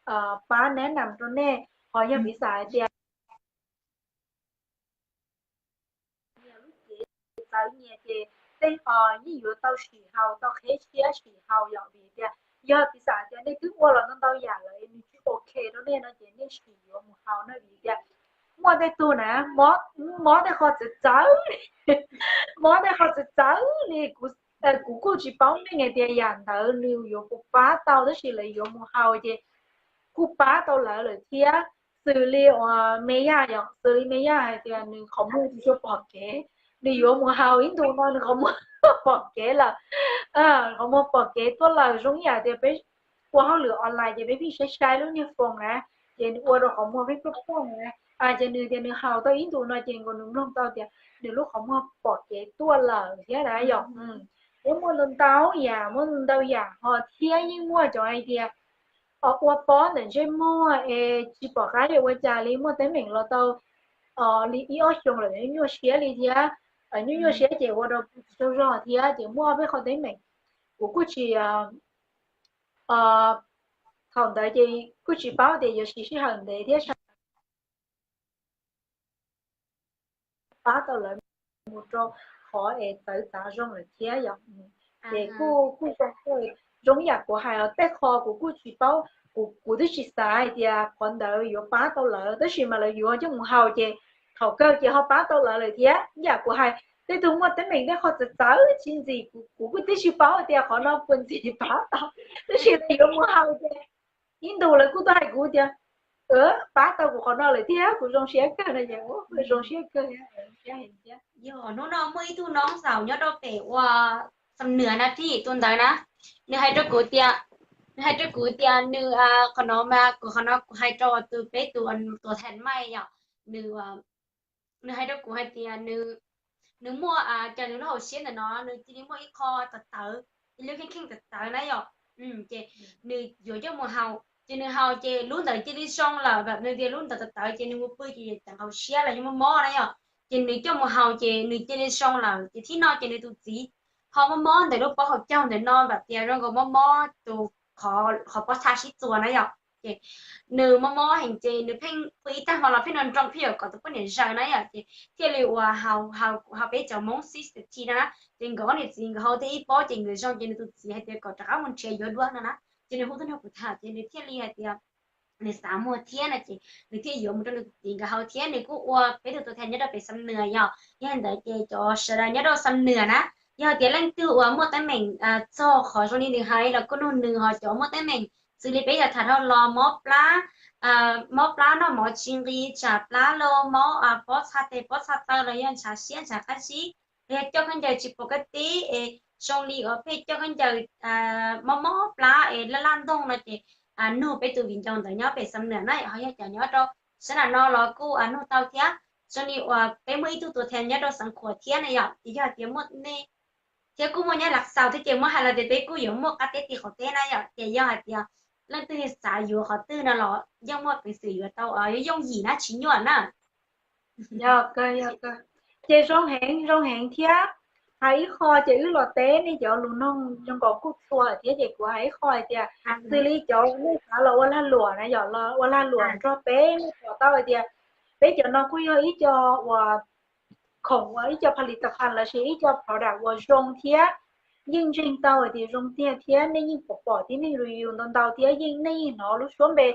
pab nab nam rau nej. Ho yog piv xam hais tias nyias lub cev txawv nyias ces tej yeej yuav tau sim haus, tau qheb siab sim haus yom, vim tias yog piv xam tias nej twb ua los ntau ntau yam lawm nws tsis ok rau nej no ces nej sim yuav mus haus na, vim tias muaj tej tug na, mob, mob tej qho txawv txawv, mob tej qho txawv txawv li. Kuv kuj tsis paub meej hais tias yam ntawd nws yuav puas pab tau, tab sis lawv yuav mus haus ces kuj pab tau lawv lawm thiab. Xws li uas me yaj yom, xws li me yaj hais tias nws qhov muag tsis tshua pom kev, nws yuav mus haus ib ntus no nws qhov muag pom kev lawm. Qhov muag pom kev tuaj lawm, zoo ib yam tias peb ua hauj lwm online ces peb pheej saib saib lub niag foos na, ces nws ua rau qhov muag pheej plooj plooj na, ces nws tias nws haus tau ib ntus no ces nkaus nws mloog tau tias nws lub qhov muag pom kev tuaj lawm thiab na yom. Muaj ntau ntau yam, muaj ntau yam ho thiab yeej muaj cov hais tias ua pob ntawm ntsej muag es tsis pom qab yuav ua cas li, muaj teeb meem los tau li ib ob xyoos lawm nyuaj nyuaj siab li thiab. Nyuaj nyuaj siab ces ua rau tsis tsaug zog thiab, ces muaj ob peb qho teeb meem kuv kuj tsis, thaum ntawd ces kuj tsis paub tias yuav siv sij hawm ntev thiab pab tau lawv mus rau qhov es txawv txav zoo lawm thiab yom. Ces kuj, kuj zoo, zoo ib yam kuv hais os, tej qho kuv kuj tsis paub, kuv, kuv twb tsis xav hais tias qhov ntawd yuav pab tau lawv, tab sis mas lawv yuav coj mus haus ces thaum kawg ces ho pab tau lawv lawm thiab. Ib yam kuv hais, tej tug muaj teeb meem tej qho txawv txawv tsis ntxim, kuv, kuv kuj twb tsis paub tias qhov no puas ntxim pab tau, tab sis lawv yuav mus haus ces ib ntus lawv kuj tuaj hais kuv tias pab tau kuv qhov no lawm thiab, kuv zoo siab kawg no ces zoo siab kawg thiab. Yog hnub no muaj ib tug noob xaus nyob rau pem ua Xam Nwam na, thib tus ntawd na, nws hais rau kuv tias, nws hais rau kuv tias nws, qhov no mas kuv, qhov no kuv hais rau tus, peb tus tuam thas mais yom, nws, nws hais rau kuv hais tias nws, nws muaj, cas nws lub hauv siab ntawm no nws cia li muaj ib qho tawv tawv, cia li kheej kheej tawv tawv na yom. Ces nws yuav coj mus haus, ces nws haus ces lub ntawd cia li zoo lawm, nws tias lub ntawd tawv tawv ces nws mus pw ces ceev hauv siab los yeej mob mob na yom. Ces nws coj mus haus ces nws cia li zoo lawm, ces thib no ces nws tus txiv ho mob mob ntawm lub pob hauv caug ntawm no, vam tias zoo nkaus mob mob tus qhov pob txha sib txuas na yom. Ces nws mob mob heev ces nws pheej pw ib tag hmo los pheej nroo nroo, pheej yuav kom tus poj niam zaws na yom. Ces thiaj li ua haus, haus peb cov Hmoob six fifty na, ces nkawd ob niam txiv nkawd haus tib ib pob ces nkawd zoo, ces nws tus txiv hais tias kom rov qab mus nrhiav yuav dua no na. Ces nws hu tuaj nrog kuv tham ces nws thiaj li hais tias nws xav muag thiab no ces nws thiaj yuav mus rau nws tus txiv nkawd haus thiab. Nws kuj ua peb tug tuam thas nyob rau pem Xam Nwam yom. Yog li ntawd ces cov sawv daws nyob rau Xam Nwam na, yog tias leej twg uas muaj teeb meem txog qhov zoo li nws hais los kuj nug nws, ho cov muaj teeb meem xws li peb yog tham dhau los mob plab, mob plab noj mov tsis nqis, tsam plab los mob pob txha tes pob txha taw los yog ntshav siab ntshav qab zib, los yog coj khaub ncaws tsis pom kaj tib es zoo li uas pheej coj khaub ncaws mob mob plab es laj laj ntoog no ces nug peb tus viv ncaus ntawd nyob pem Xam Nwam na, ho yog cov nyob rau sab nram no los kuj nug tau thiab. Zoo li uas peb muaj ib tug tuam thas nyob rau Xeev Khuam thiab na yom, ces yog hais tias muaj nej thiab kuj muaj nyob Lav Xaus thiab ces muab hais los tias peb kuj yuav muaj qab teb ti qhov teb na yom. Ces yog hais tias leej twg xav yuav qhov twg no los yeej muaj peev xwm yuav tau, yooj yim na, tsis nyuaj na. Yog kawg, yog kawg. Ces zoo heev, zoo heev thiab. Hais ib qho ces wb los teb nej cov lus noog zoo nkaus kuj txhua thiab, ces kuv hais ib qho hais tias xws li cov nej xav los ua lag luam na yom, los ua lag luam nrog peb, nej pom tau hais tias peb cov no kuj yog ib co uas khoom uas ib co ผลิตภัณฑ์ lossis ib co product uas zoo thiab yeej ntseeg tau hais tias zoo tiag thiab nej yeej pom pom tib neeg review ntau ntau thiab yeej, nej yeej hnov lub suab npe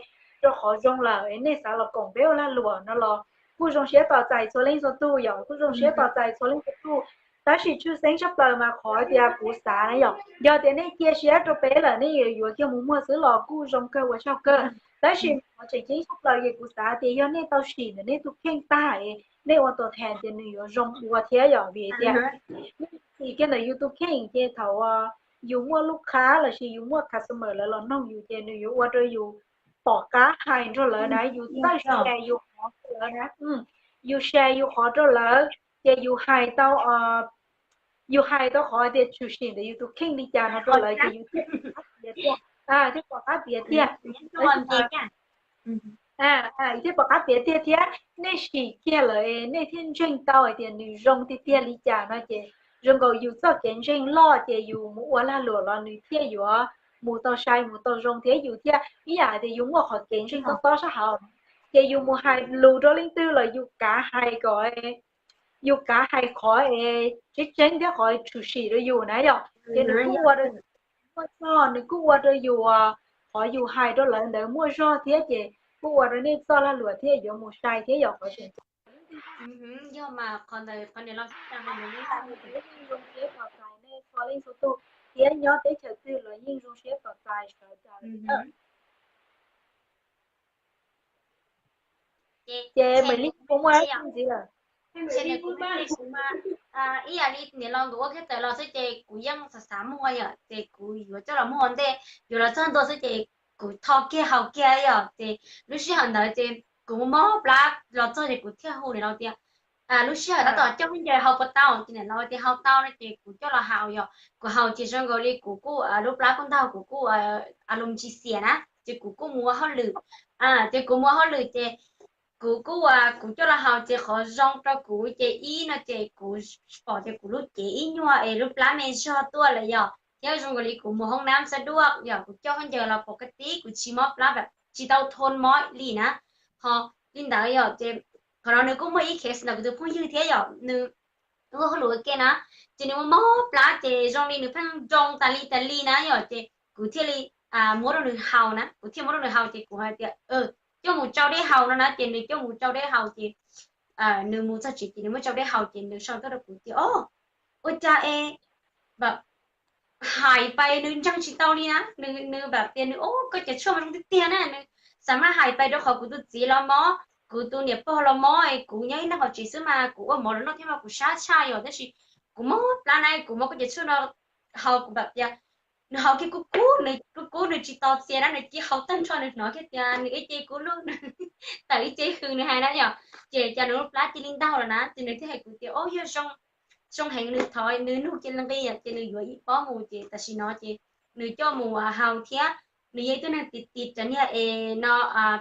rau qhov zoo lawm es nej xav los koom peb ua lag luam no los kuj zoo siab tos txais txhua leej txhua tug yom, kuj zoo siab tos txais txhua leej txhua tug. Tab sis tshwj xeeb tshaj plaws mas qhov tias kuv xav na yom, yog tias nej cia siab rau peb lawm nej yuav kiag mus muag xwb los kuj zoo kawg ua tsaug kawg. Tab sis qhov tseem ceeb tshaj plaws ces kuv xav tias yog nej tau sim ntawm nej tus kheej tag es nej ua tuam thas ces nws yuav zoo dua thiab yom, vim tias nej sim kiag ntawm yus tus kheej ces thaum yus muaj lub khab lossis yus muaj customer lawv los noog yus ces nws yuav ua rau yus pom qab hais nrog lawv na, yus txawj share yus qhov rau lawv na, yus share yus qhov rau lawv ces yus hais tau, yus hais tau qhov tias tshwm sim ntawm yus tus kheej li cas no rau lawv ces yus thiaj pom qab piav tiag, thiaj pom qab piav tiag thiab. Nej sim kiag lawm nej thiaj ntseeg tau hais tias nws zoo tiag tiag li cas no ces zoo nkaus yus txoj kev ntseeg loj ces yus mus ua lag luam los nws thiaj yuav mus tau sai mus tau zoo thiab yus thiaj ib yam hais tias yus muaj qhov kev ntseeg tob tob sab hauv ces yus mus hais lus rau leej twg los yus kav hais kom, yus kav hais qhov es tseeb tseeb thiab qhov tshwm sim rau yus na yom. Ces nws kuj ua rau yus muaj zog, nws kuj ua rau yus, qhov yus hais rau lawv ntawd muaj zog thiab ces kuj ua rau nej txoj lag luam thiaj yuav mus sai thiab yom, qhov tseem ceeb. Yog mas qhov ntawd qhov niam laus tsis tas hais ntawd, nej yeej zoo siab tos txais nej txhua leej txhua tus thiab nyob teb chaws twg los yeej zoo siab tos txais sawv daws. Ces Maiv Lig puas muaj dab tsi ntxiv lawm? Ib yam li niam laus nkawd ua kiag tawm los xwb ces kuv yeej xav xav muag yom, ces kuv yuav coj los muag ua ntej, yuav los txog ntua xwb ces kuv tho kiag haus kiag yom, ces lub sij hawm ntawd ces kuv mob plab los txog ces kuv thiaj hu niam laus tias, lub sij hawm tab tom coj khaub ncaws haus puas tau, ces niam laus tias haus tau no ces kuv coj los haus yom, kuv haus ces zoo nkaus li kuv kuj lub plab kuj ntaug, kuv kuj a lus tsis xiam na, ces kuv kuj mus ua hauj lwm, ces kuv mus ua hauj lwm ces kuv kuj, kuv coj los haus ces qhov zoo rau kuv ces ib no ces kuv pom tias kuv lub cev ib nyuag es lub plab me zog tuaj lawm yom, thiab zoo nkaus li kuv mus hoob nab xab duaj yom, kuv coj khaub ncaws los pom kaj tib kuv tsis mob plab, tsis tau thoob mob li na. Ho li ntawd yom, ces qhov no nws kuj muaj ib case ntawm kuv tus phooj ywg thiab yom, nws ua hauj lwm ua ke na, ces nws mob mob plab ces zoo li nws pheej nroo tas li tas li na yom, ces kuv thiaj li muab rau nws haus na, kuv thiaj muab rau nws haus ces kuv hais tias coj mus tsau dej haus no na, ces nws coj mus tsau dej haus ces nws mus txog tsev ces nws muab tsau dej haus ces nws sau tuaj rau kuv tias, o, ua cas es hais pais nws ntseeg tsis tau li na, nws pam tias nws, o, koj cov tshuaj mas zoo tiag tiag na, nws xav mas hais pais rau qhov kuv tus txiv los mob, kuv tus niam pog los mob, kuv nyob ib leeg hauv tsev xwb mas kuv ua mov los noj thiab mas kuv sab tshaj yom, tab sis kuv mob plab na, kuv muab koj cov tshuaj no haus, kuv pam tias nws haus kiag kub kub, nws kub kub nws tsis tos txias na, nws cia haus tag nrho nws hnov kiag tias nws ib ce kub lug, tawm ib ce hws nws hais na yom, ces cas nws lub plab cia li ntaug lawm na, ces nws thiaj hais kuv tias, o, yog zoo heev nws thov nws nug cia li nqi ces nws yuav ib pob mus ces tam sim no ces nws coj mus haus thiab. Nws yog ib tug neeg tiv tiv cov niag es no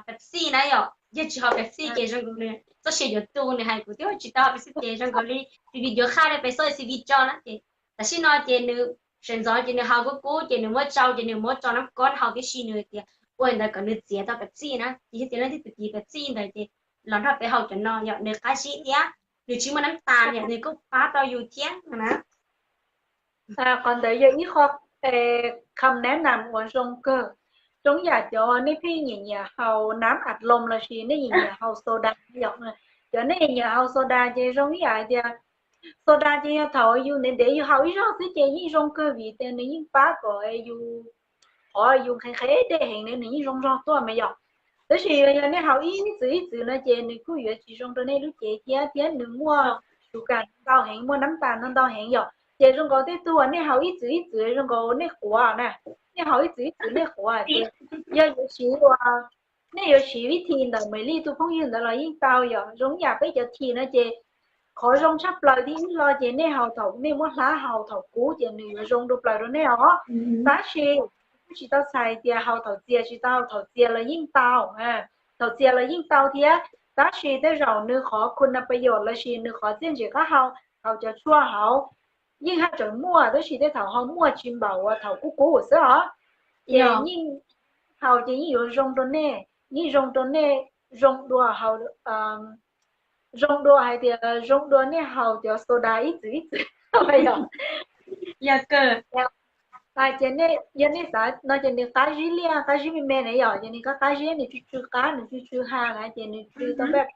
Pepsi na yom, yog tsis haus Pepsi ces zoo nkaus nws txoj sia yuav tu, nws hais kuv twb tsis tau haus Pepsi ces zoo nkaus li CV yuav qhaj li pes xoj CV tso na ces tam sim no ces nws sawv ntxov ces nws haus kub kub ces nws muab tsau ces nws muab tso nab kob haus tib si, nws tias ua li ntawd kom nws txiav tau Pepsi na, ces yog tias leej twg tiv Pepsi ntawd ces los nrog peb haus cov no yom, nws qab zib thiab nws tsis muaj nab tas yom, nws kuj pab tau yus thiab no na. Qhov ntawd yog ib qho kham nab nam uas zoo kawg. Zoo yam cov nej pheej nyiam nyiam haus nab at loos lossis nej nyiam nyiam haus soda yom, cov nej nyiam haus soda ces zoo ib yam hais tias soda ces yog thaum yus ntev ntev yus haus ib zaug xwb ces yeej zoo kawg vim tias nws yeej pab kom yus, qhov yus nqhis nqhis dej heev na nws yeej zoo zog tuaj mas yom. Tab sis yog nej haus ib txwm ib txwm no ces nws kuj yuav tsis zoo rau nej lub cev thiab, thiab nws muaj sugar ntau heev, muaj nab tas ntau ntau heev yom. Ces zoo nkaus tej tug uas nej haus ib txwm ib txwm zoo nkaus nej quav na, nej haus ib txwm ib txwm nej quav ces yog yuav siv ua, nej yuav siv vib thi ntawm Maiv Lig tus phooj ywg ntawd los yeej tau yom. Zoo yam peb cov thi no ces qhov zoo tshaj plaws thib ib los ces nej haus thaum nej muab hlab haus thaum kub ces nws yuav zoo dua plaws rau nej os. Tab sis kuj tsis tau txhais tias haus thaum txias tsis tau, thaum txias los yeej tau, thaum txias los yeej tau thiab. Tab sis tej zaum nws qhov khun na payos lossis nws qhov txiaj ntsim qab hau, haus cov tshuaj hauv yeej haj tseem muaj, tab sis tej thaum ho muaj tsis npaum uas thaum kub kub xwb os. Ces yeej haus ces yeej yuav zoo rau nej, yeej zoo rau nej, zoo dua haus, zoo dua hais tias zoo dua nej haus cov soda ib txwm ib txwm. Yog kawg. Ces yog nej xav no ces nws qab zib liaj qab zib me me na yom, ces nws qab qab zib, nws tsw tsw qab, nws tsw tsw ha na, ces nws tsw tau npaj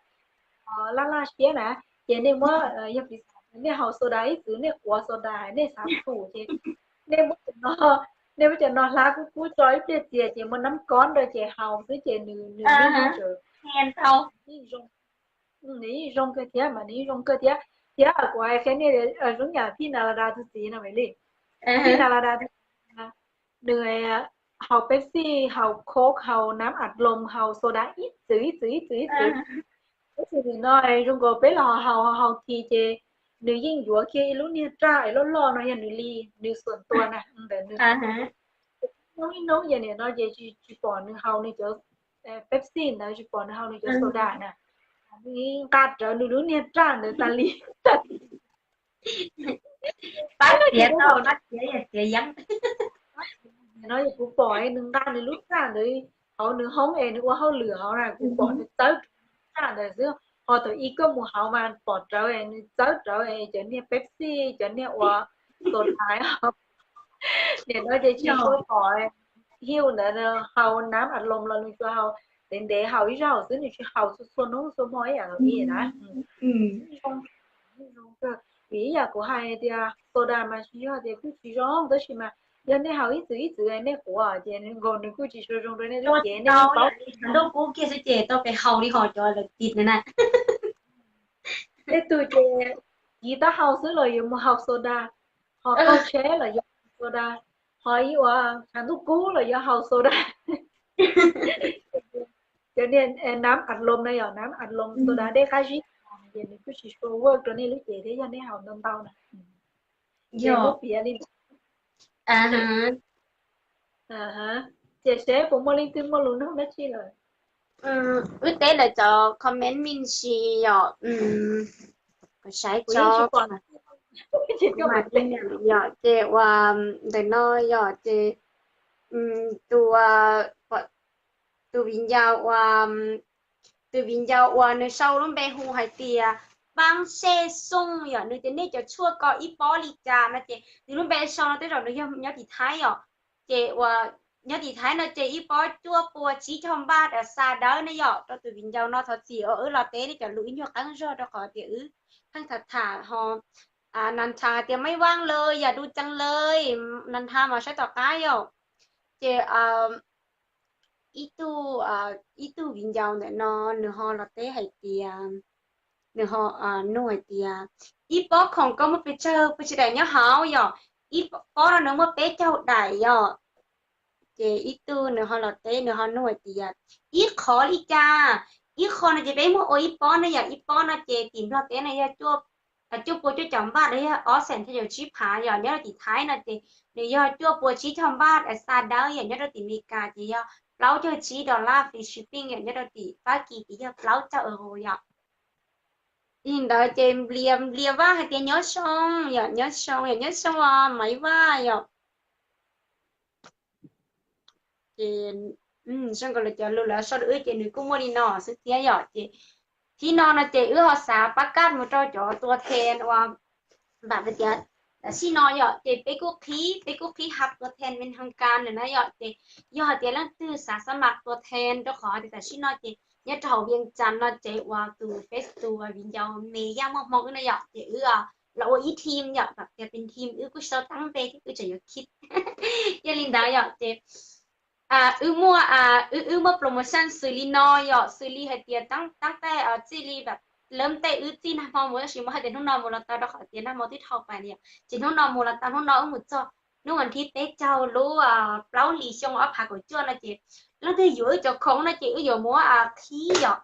laj laj siab na. Ces nej muab, yog piv xam nej haus soda ib txwm nej quav soda hais nej xav thum ces nej muab cov no, nej muab cov no hlab kub kub tso ib pliag txias ces muab nab kob nrog ces haus xwb ces nws, nws yeej zoo, nws yeej zoo kawg thiab mas nws yeej zoo kawg thiab. Thiab kuv hais qhia nej, zoo yam Phij Nas Las Das tus txiv no Maiv Lig, Phij Nas Las Das tus txiv, nws haus Pepsi, haus Coke, haus nab at loos, haus soda ib txwm ib txwm ib txwm ib txwm. Tab sis nim no zoo nkaus peb los haus haus haus thi ces nws yeej yuav kiag ib lub niag raj es loj loj no yog nws li, nws xuam tua na ntawm nws. Hnub ib hnub ces nim no ces tsis pom nws haus nws cov Pepsi ntawd, tsis pom nws haus nws cov soda na, nws nqa rawv nws lub niag raj ntawd tas li. Pab txiav tau, pab txiav, txiav yeeb. No kuv pom nws nqa nws lub raj ntawd hauv nws hoob es nws ua hauj lwm hauv na, kuv pom nws txawb raj ntawd xwb. Ho thaum ub koj mus hauv mas pom rawv nws txawb rawv cov niag Pepsi, cov niag ua soda. Nim no ces tsis tshua pom Hiu ntawd haus nab at loos los nws tsuas haus ntev ntev haus ib zaug xwb, nws tsis haus txhua txhua hnub txhua hmo ib yam li na. Zoo, zoo kawg. Vim ib yam kuv hais tias soda mas tsis yog tias kuj tsis zoo, tab sis mas yog nej haus ib txwm ib txwm nej quav ces nws nkaus nws kuj tsis tshua zoo rau nej lub cev, nej yeej paub. Ntuj kub kiag xwb ces tau pes haus li ho cov lawv tis na. Tej tug ces kiv taub hau xwb los yuav mus haus soda, ho qaug tsheb los yuav haus soda, ho ib ua tshav ntuj kub los yuav haus soda. Cov niag nam at loos na yom, nam at loos soda dej qab zib ces nws kuj tsis tshua work rau nej lub cev thiab yog nej haus ntau ntau na. Ces muab piav li Ces seb puas muaj leej twg muaj lus nug dab tsi lawm? Wb teb lawv cov comment me ntsis yom. Kuv saib tso. Yom, ces ua ntawm no yom, ces tus, tus viv ncaus uas, tus viv ncaus uas nws sau lub npe hu hais tias Pab Sej Xooj yom, nws tias nej cov tshuaj ko ib pob li cas no ces nws lub npe sau no tej zaum nws yog nyob tim Thaib yom. Ces uas nyob tim Thaib no ces ib pob cuaj pua tsib caug npaj da xa dawb ne yom. Rau tus viv ncaus no thov txim uas wb los teb nej cov lus ib nyuag qeeb zog rau qhov tias wb pheej tham tham ho nas nthas tias maiv vaaj lawm yam du ceev lawm, nas nthas mas saib tom qab yom. Ces ib tug, ib tug viv ncaus ntawm no nws ho los teb hais tias, nws ho nug hais tias ib pob khoom ko muaj pes tsawg, pes tsawg daim nyob hauv yom? Ib pob no nws muaj peb caug daim yom. Ces ib tug nws ho los teb nws ho nug hais tias ib qho li cas? Ib qho no ces peb muab ua ib pob ne yom, ib pob no ces tim Nplog teb no yog cuaj pua cuaj caum npaj los yog ob xees thaj caum tsib phav yom. Nyob rau tim Thaib no ces nws yog cuaj pua tsib caug npaj da xa dawb yom. Nyob rau tim Amelikas ces yog plaub caug tsib dollar free shipping yom. Nyob rau tim Fab Kis ces yog plaub caug euro yom. Li ntawd ces Nplias, Nplias Vaj hais tias nyob zoo yom, nyob zoo yom, nyob zoo os Maiv Vaj yom. Ces zoo nkaus li cov lus lawv sau rau wb ces nws kuj muaj li no xwb thiab yom. Ces thib no no ces wb ho xav pab kaj mus rau cov tua then uas npam tias tam sim no yom, ces peb kuj qhib, peb kuj qhib hab tua then me hoo kas na yom. Ces yog hais tias leej twg xav xab mas tua then rau qhov tias tam sim no ces nyob rau hauv Vias Cas no ces uas tus Face tus viv ncaus me Yaj Muaj Hmoo wb na yom, ces wb los ua ib team yom, tias pes team wb kuj tsis tau teeb npe thiab wb tseem yuav khib. Yog li ntawd yom ces wb muaj, wb, wb muaj promotion xws li no yom, xws li hais tias tab tab taj txij li lawv tej wb txij nag hmo mus tab sis muab hais tias hnub no mus los tau rau qhov tias nag hmo twb dhau pais yom, ces hnub no mus los tau, hnub no wb mus txog hnub vas thib peb caug lub plaub hlis xyoo ob phav kaum cuaj no ces leej twg yuav wb cov khoom no ces wb yuav muab qhib yom.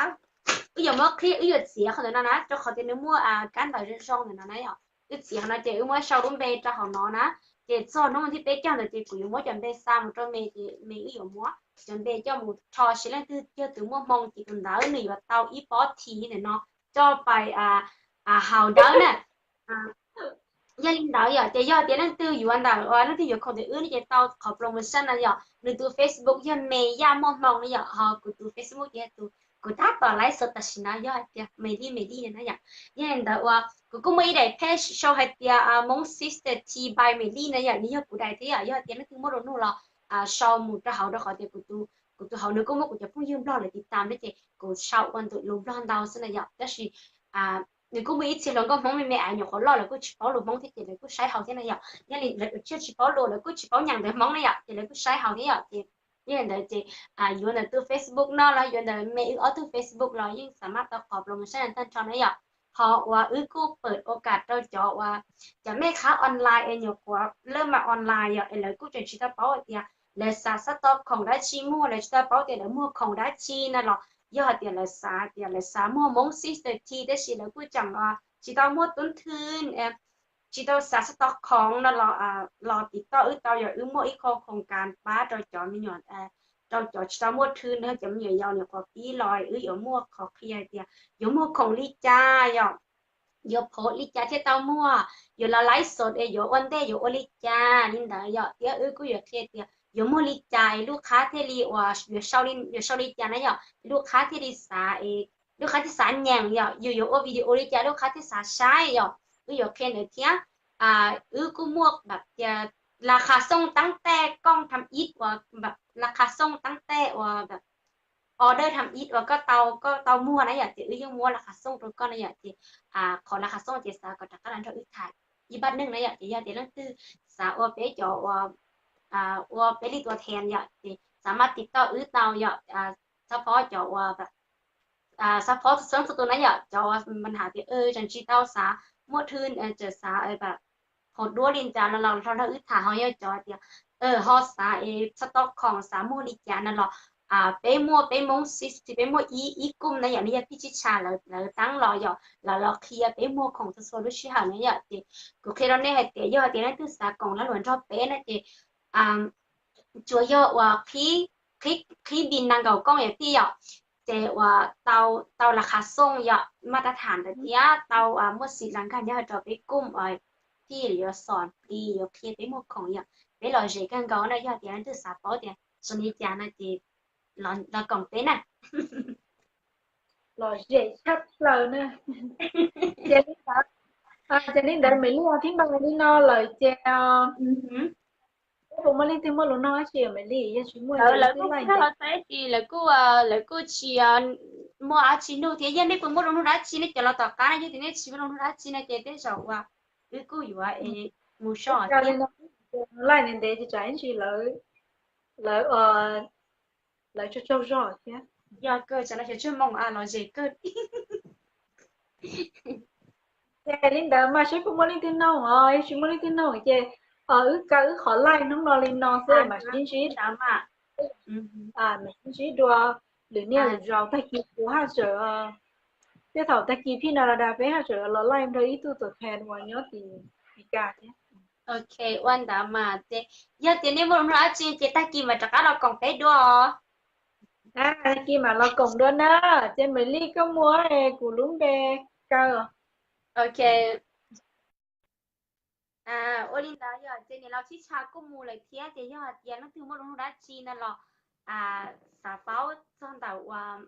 Wb yuav muab qhib, wb yuav txiav qhov ntawm no na rau qhov tias nws muaj kab ntawv zoo zoo ntawm no na yom. Wb txiav no ces wb muab sau lub npe rau hauv no na. Ces txog hnub vas thib peb caug ntawd ces kuv yuav muab cov npe xa mus rau me ces me wb yuav muab cov npe coj mus rho seb leej twg yog tus muaj hmoo ces tus ntawd nws yuav tau ib pob thiv ntawm no coj pais haus dawb na. Yog li ntawd yom ces yog tias leej twg yuav ntawm, leej twg yuav khoom ntawm wb no ces tau qhov promotion no yom. Nws tus Facebook yog me Yaj Muaj Hmoo no yom, ho kuv tus Facebook ces yog tus kuv tab tom live show tam sim no yog hais tias Me Li Me Li no na yom. Yog li ntawd uas kuv kuj muaj ib daim page sau hais tias Hmoob Sister Tea by Me Li no yom, nws yog kuv daim thiab yom. Yog tias leej twg muaj lus nug los sau mus rau hauv rau qhov tias kuv tus hauv nws kuj muaj kuv cov phooj ywg Nplog lawv tiv tam thiab ces kuv sau ua ntu lus Nplog ntau xwb na yom. Tab sis nws kuj muaj ib txhia hluas nkauj Hmoob me me es nyuam qhuav loj lawv kuj tsis paub lus Hmoob thiab ces lawv kuj saib haus thiab na yom. Yog li lawv tsis paub lus lawv kuj tsis paub nyeem ntawv Hmoob na yom, ces lawv kuj saib haus thiab yom. Ces yog li ntawd ces yuav ntawm tus Facebook no los yuav ntawm me wb ob tug Facebook los yeej xam maj tau qhov promotion tag nrho na yom. Ho uas wb kuj pawm ua kam rau cov uas cov mej khab online es nyuam qhuav laj mas online yom, es lawv kuj tseem tsis tau paub hais tias lawv xav xav tau khoom dab tsi muag, lawv tsis tau paub tias lawv muag khoom dab tsi na los yog hais tias lawv xav tias lawv xav muag Hmoob Sister Tea tab sis lawv kuj tseem tsis tau muaj tub thwj, tsis tau xav xav tau khoom no los, los tiv toj wb tau yom. Wb muaj ib qho khoom kas pab rau cov me nyuam, rau cov tsis tau muaj thwj na, cov me nyuam yaus nyuam qhuav pib los wb yuav muaj qhov qhia hais tias yuav muag khoom li cas yom, yuav phov li cas thiaj tau muag, yuav los live show es yuav ua ntej yuav ua li cas li ntawd yom. Thiab wb kuj yuav qhia tias yuav muag li cas es lub qhab thiaj li uas yuav sau li cas na yom, lub qhab thiaj li xav es lub qhab thiaj xav nyeem yom, yus yuav ua video li cas lub qhab thiaj xav saib yom. Wb yuav qhia ntawd thiab. Wb kuj muaj npam tias las khas xooj tab taj kooj tham ib uas npam las khas xooj tab taj uas npam order tham ib uas koj tau, koj tau muag na yom, ces wb yeej muab las khas xooj rau koj na yom. Ces qhov las khas xooj ces xav kom rov qab los nrog wb tham ib pab neeg na yom. Ces yog tias leej twg xav ua peb cov uas, ua peb li tua then yom, ces xav mas tiv toj wb tau yom. Xav phob cov uas, xav phob txhua txhua tus na yom, cov uas mas has tias tseem tsis tau xav muaj thwj, tseem xav phaum duab li cas no los ho nrog wb tham, ho yog cov tias ho xav es txhob tau khoom xav muag li cas no los peb muaj, peb Hmoob xib, peb muaj ib, ib koom na yom, nws yog phij tsib tsha lawv teeb los yom, lawv los qhia peb muag khoom txhua txhua lub sij hawm na yom. Ces kuv qhia rau nej hais tias yog tias leej twg xav koom lag luam nrog peb na ces tsuas yog uas qhib, qhib npis nas nkaum kooj yom tij yom, ces uas tau, tau las khas xooj yom, maj tab tham ntawd thiab tau muaj xim las nkag nyob rau peb koom, phij yuav xom plis yuav qhia peb muag khoom yom. Peb lom zem kawg nkaus na, yog tias leej twg xav paub tias zoo li cas no ces los koom peb na. Lom zem tshaj plaws na. Ces li ntawd, ces li ntawd Maiv Lig thiab npaj li no lawm ces puas muaj leej twg muaj lus nug dab tsi Maiv Lig? Yog tsis muaj lawv kuj tsis, lawv kuj tsis muaj dab tsi nug thiab. Yog nej puas muaj lus nug dab tsi nej cov los tom qab na, yog tias nej tsis muaj lus nug dab tsi no ces tej zaum uas wb kuj yuav mus so thiab. Laij ntev ntev ces tsam ib ntsis lawv, lawv tsaug tsaug zog thiab. Yog kawg, tsam no xyov tsawg moos a, lom zem kawg. Ces li ntawd mas seb puas muaj leej twg nug os, yog tsis muaj leej twg nug ces wb kaw wb qhov laij hnub no li no xwb mas sib ntsib, mas sib ntsib dua lwm niaj lwm zaus. Tag kis kuv haj tseem, tej thaum tag kis phij no los dag peb haj tseem los laij nrog ib tug tus thas uas nyob tim Meskas thiab. Ok, ua ntawd mas ces yog tias nej muaj lus nug dab tsi ces tag kis mas rov qab los koom peb dua os. Tag kis mam los koom dua na. Ces Maiv Lig koj muaj kuv lub npe kaw. Ok. Ua li ntawd yog ces niam laus Phib Tsha kuj mus lawm thiab, ces yog hais tias leej twg muaj lus nug dab tsi no los xav paub txog ntawm uas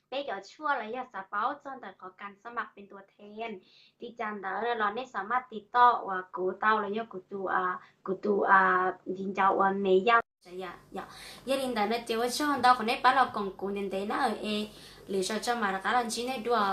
peb cov tshuaj los yog xav paub txog ntawm qhov kas xab mam pes ntua then li cas ntawd no los nej xav maj tiv toj uas kuv tau los yog kuv tus, kuv tus viv ncaus uas Me Yaj. Yog li ntawd no ces ua tsaug ntau qhov nej pab los koom kuv ntev ntev na, es lwm zaus tso mam rov qab los ntsib nej dua.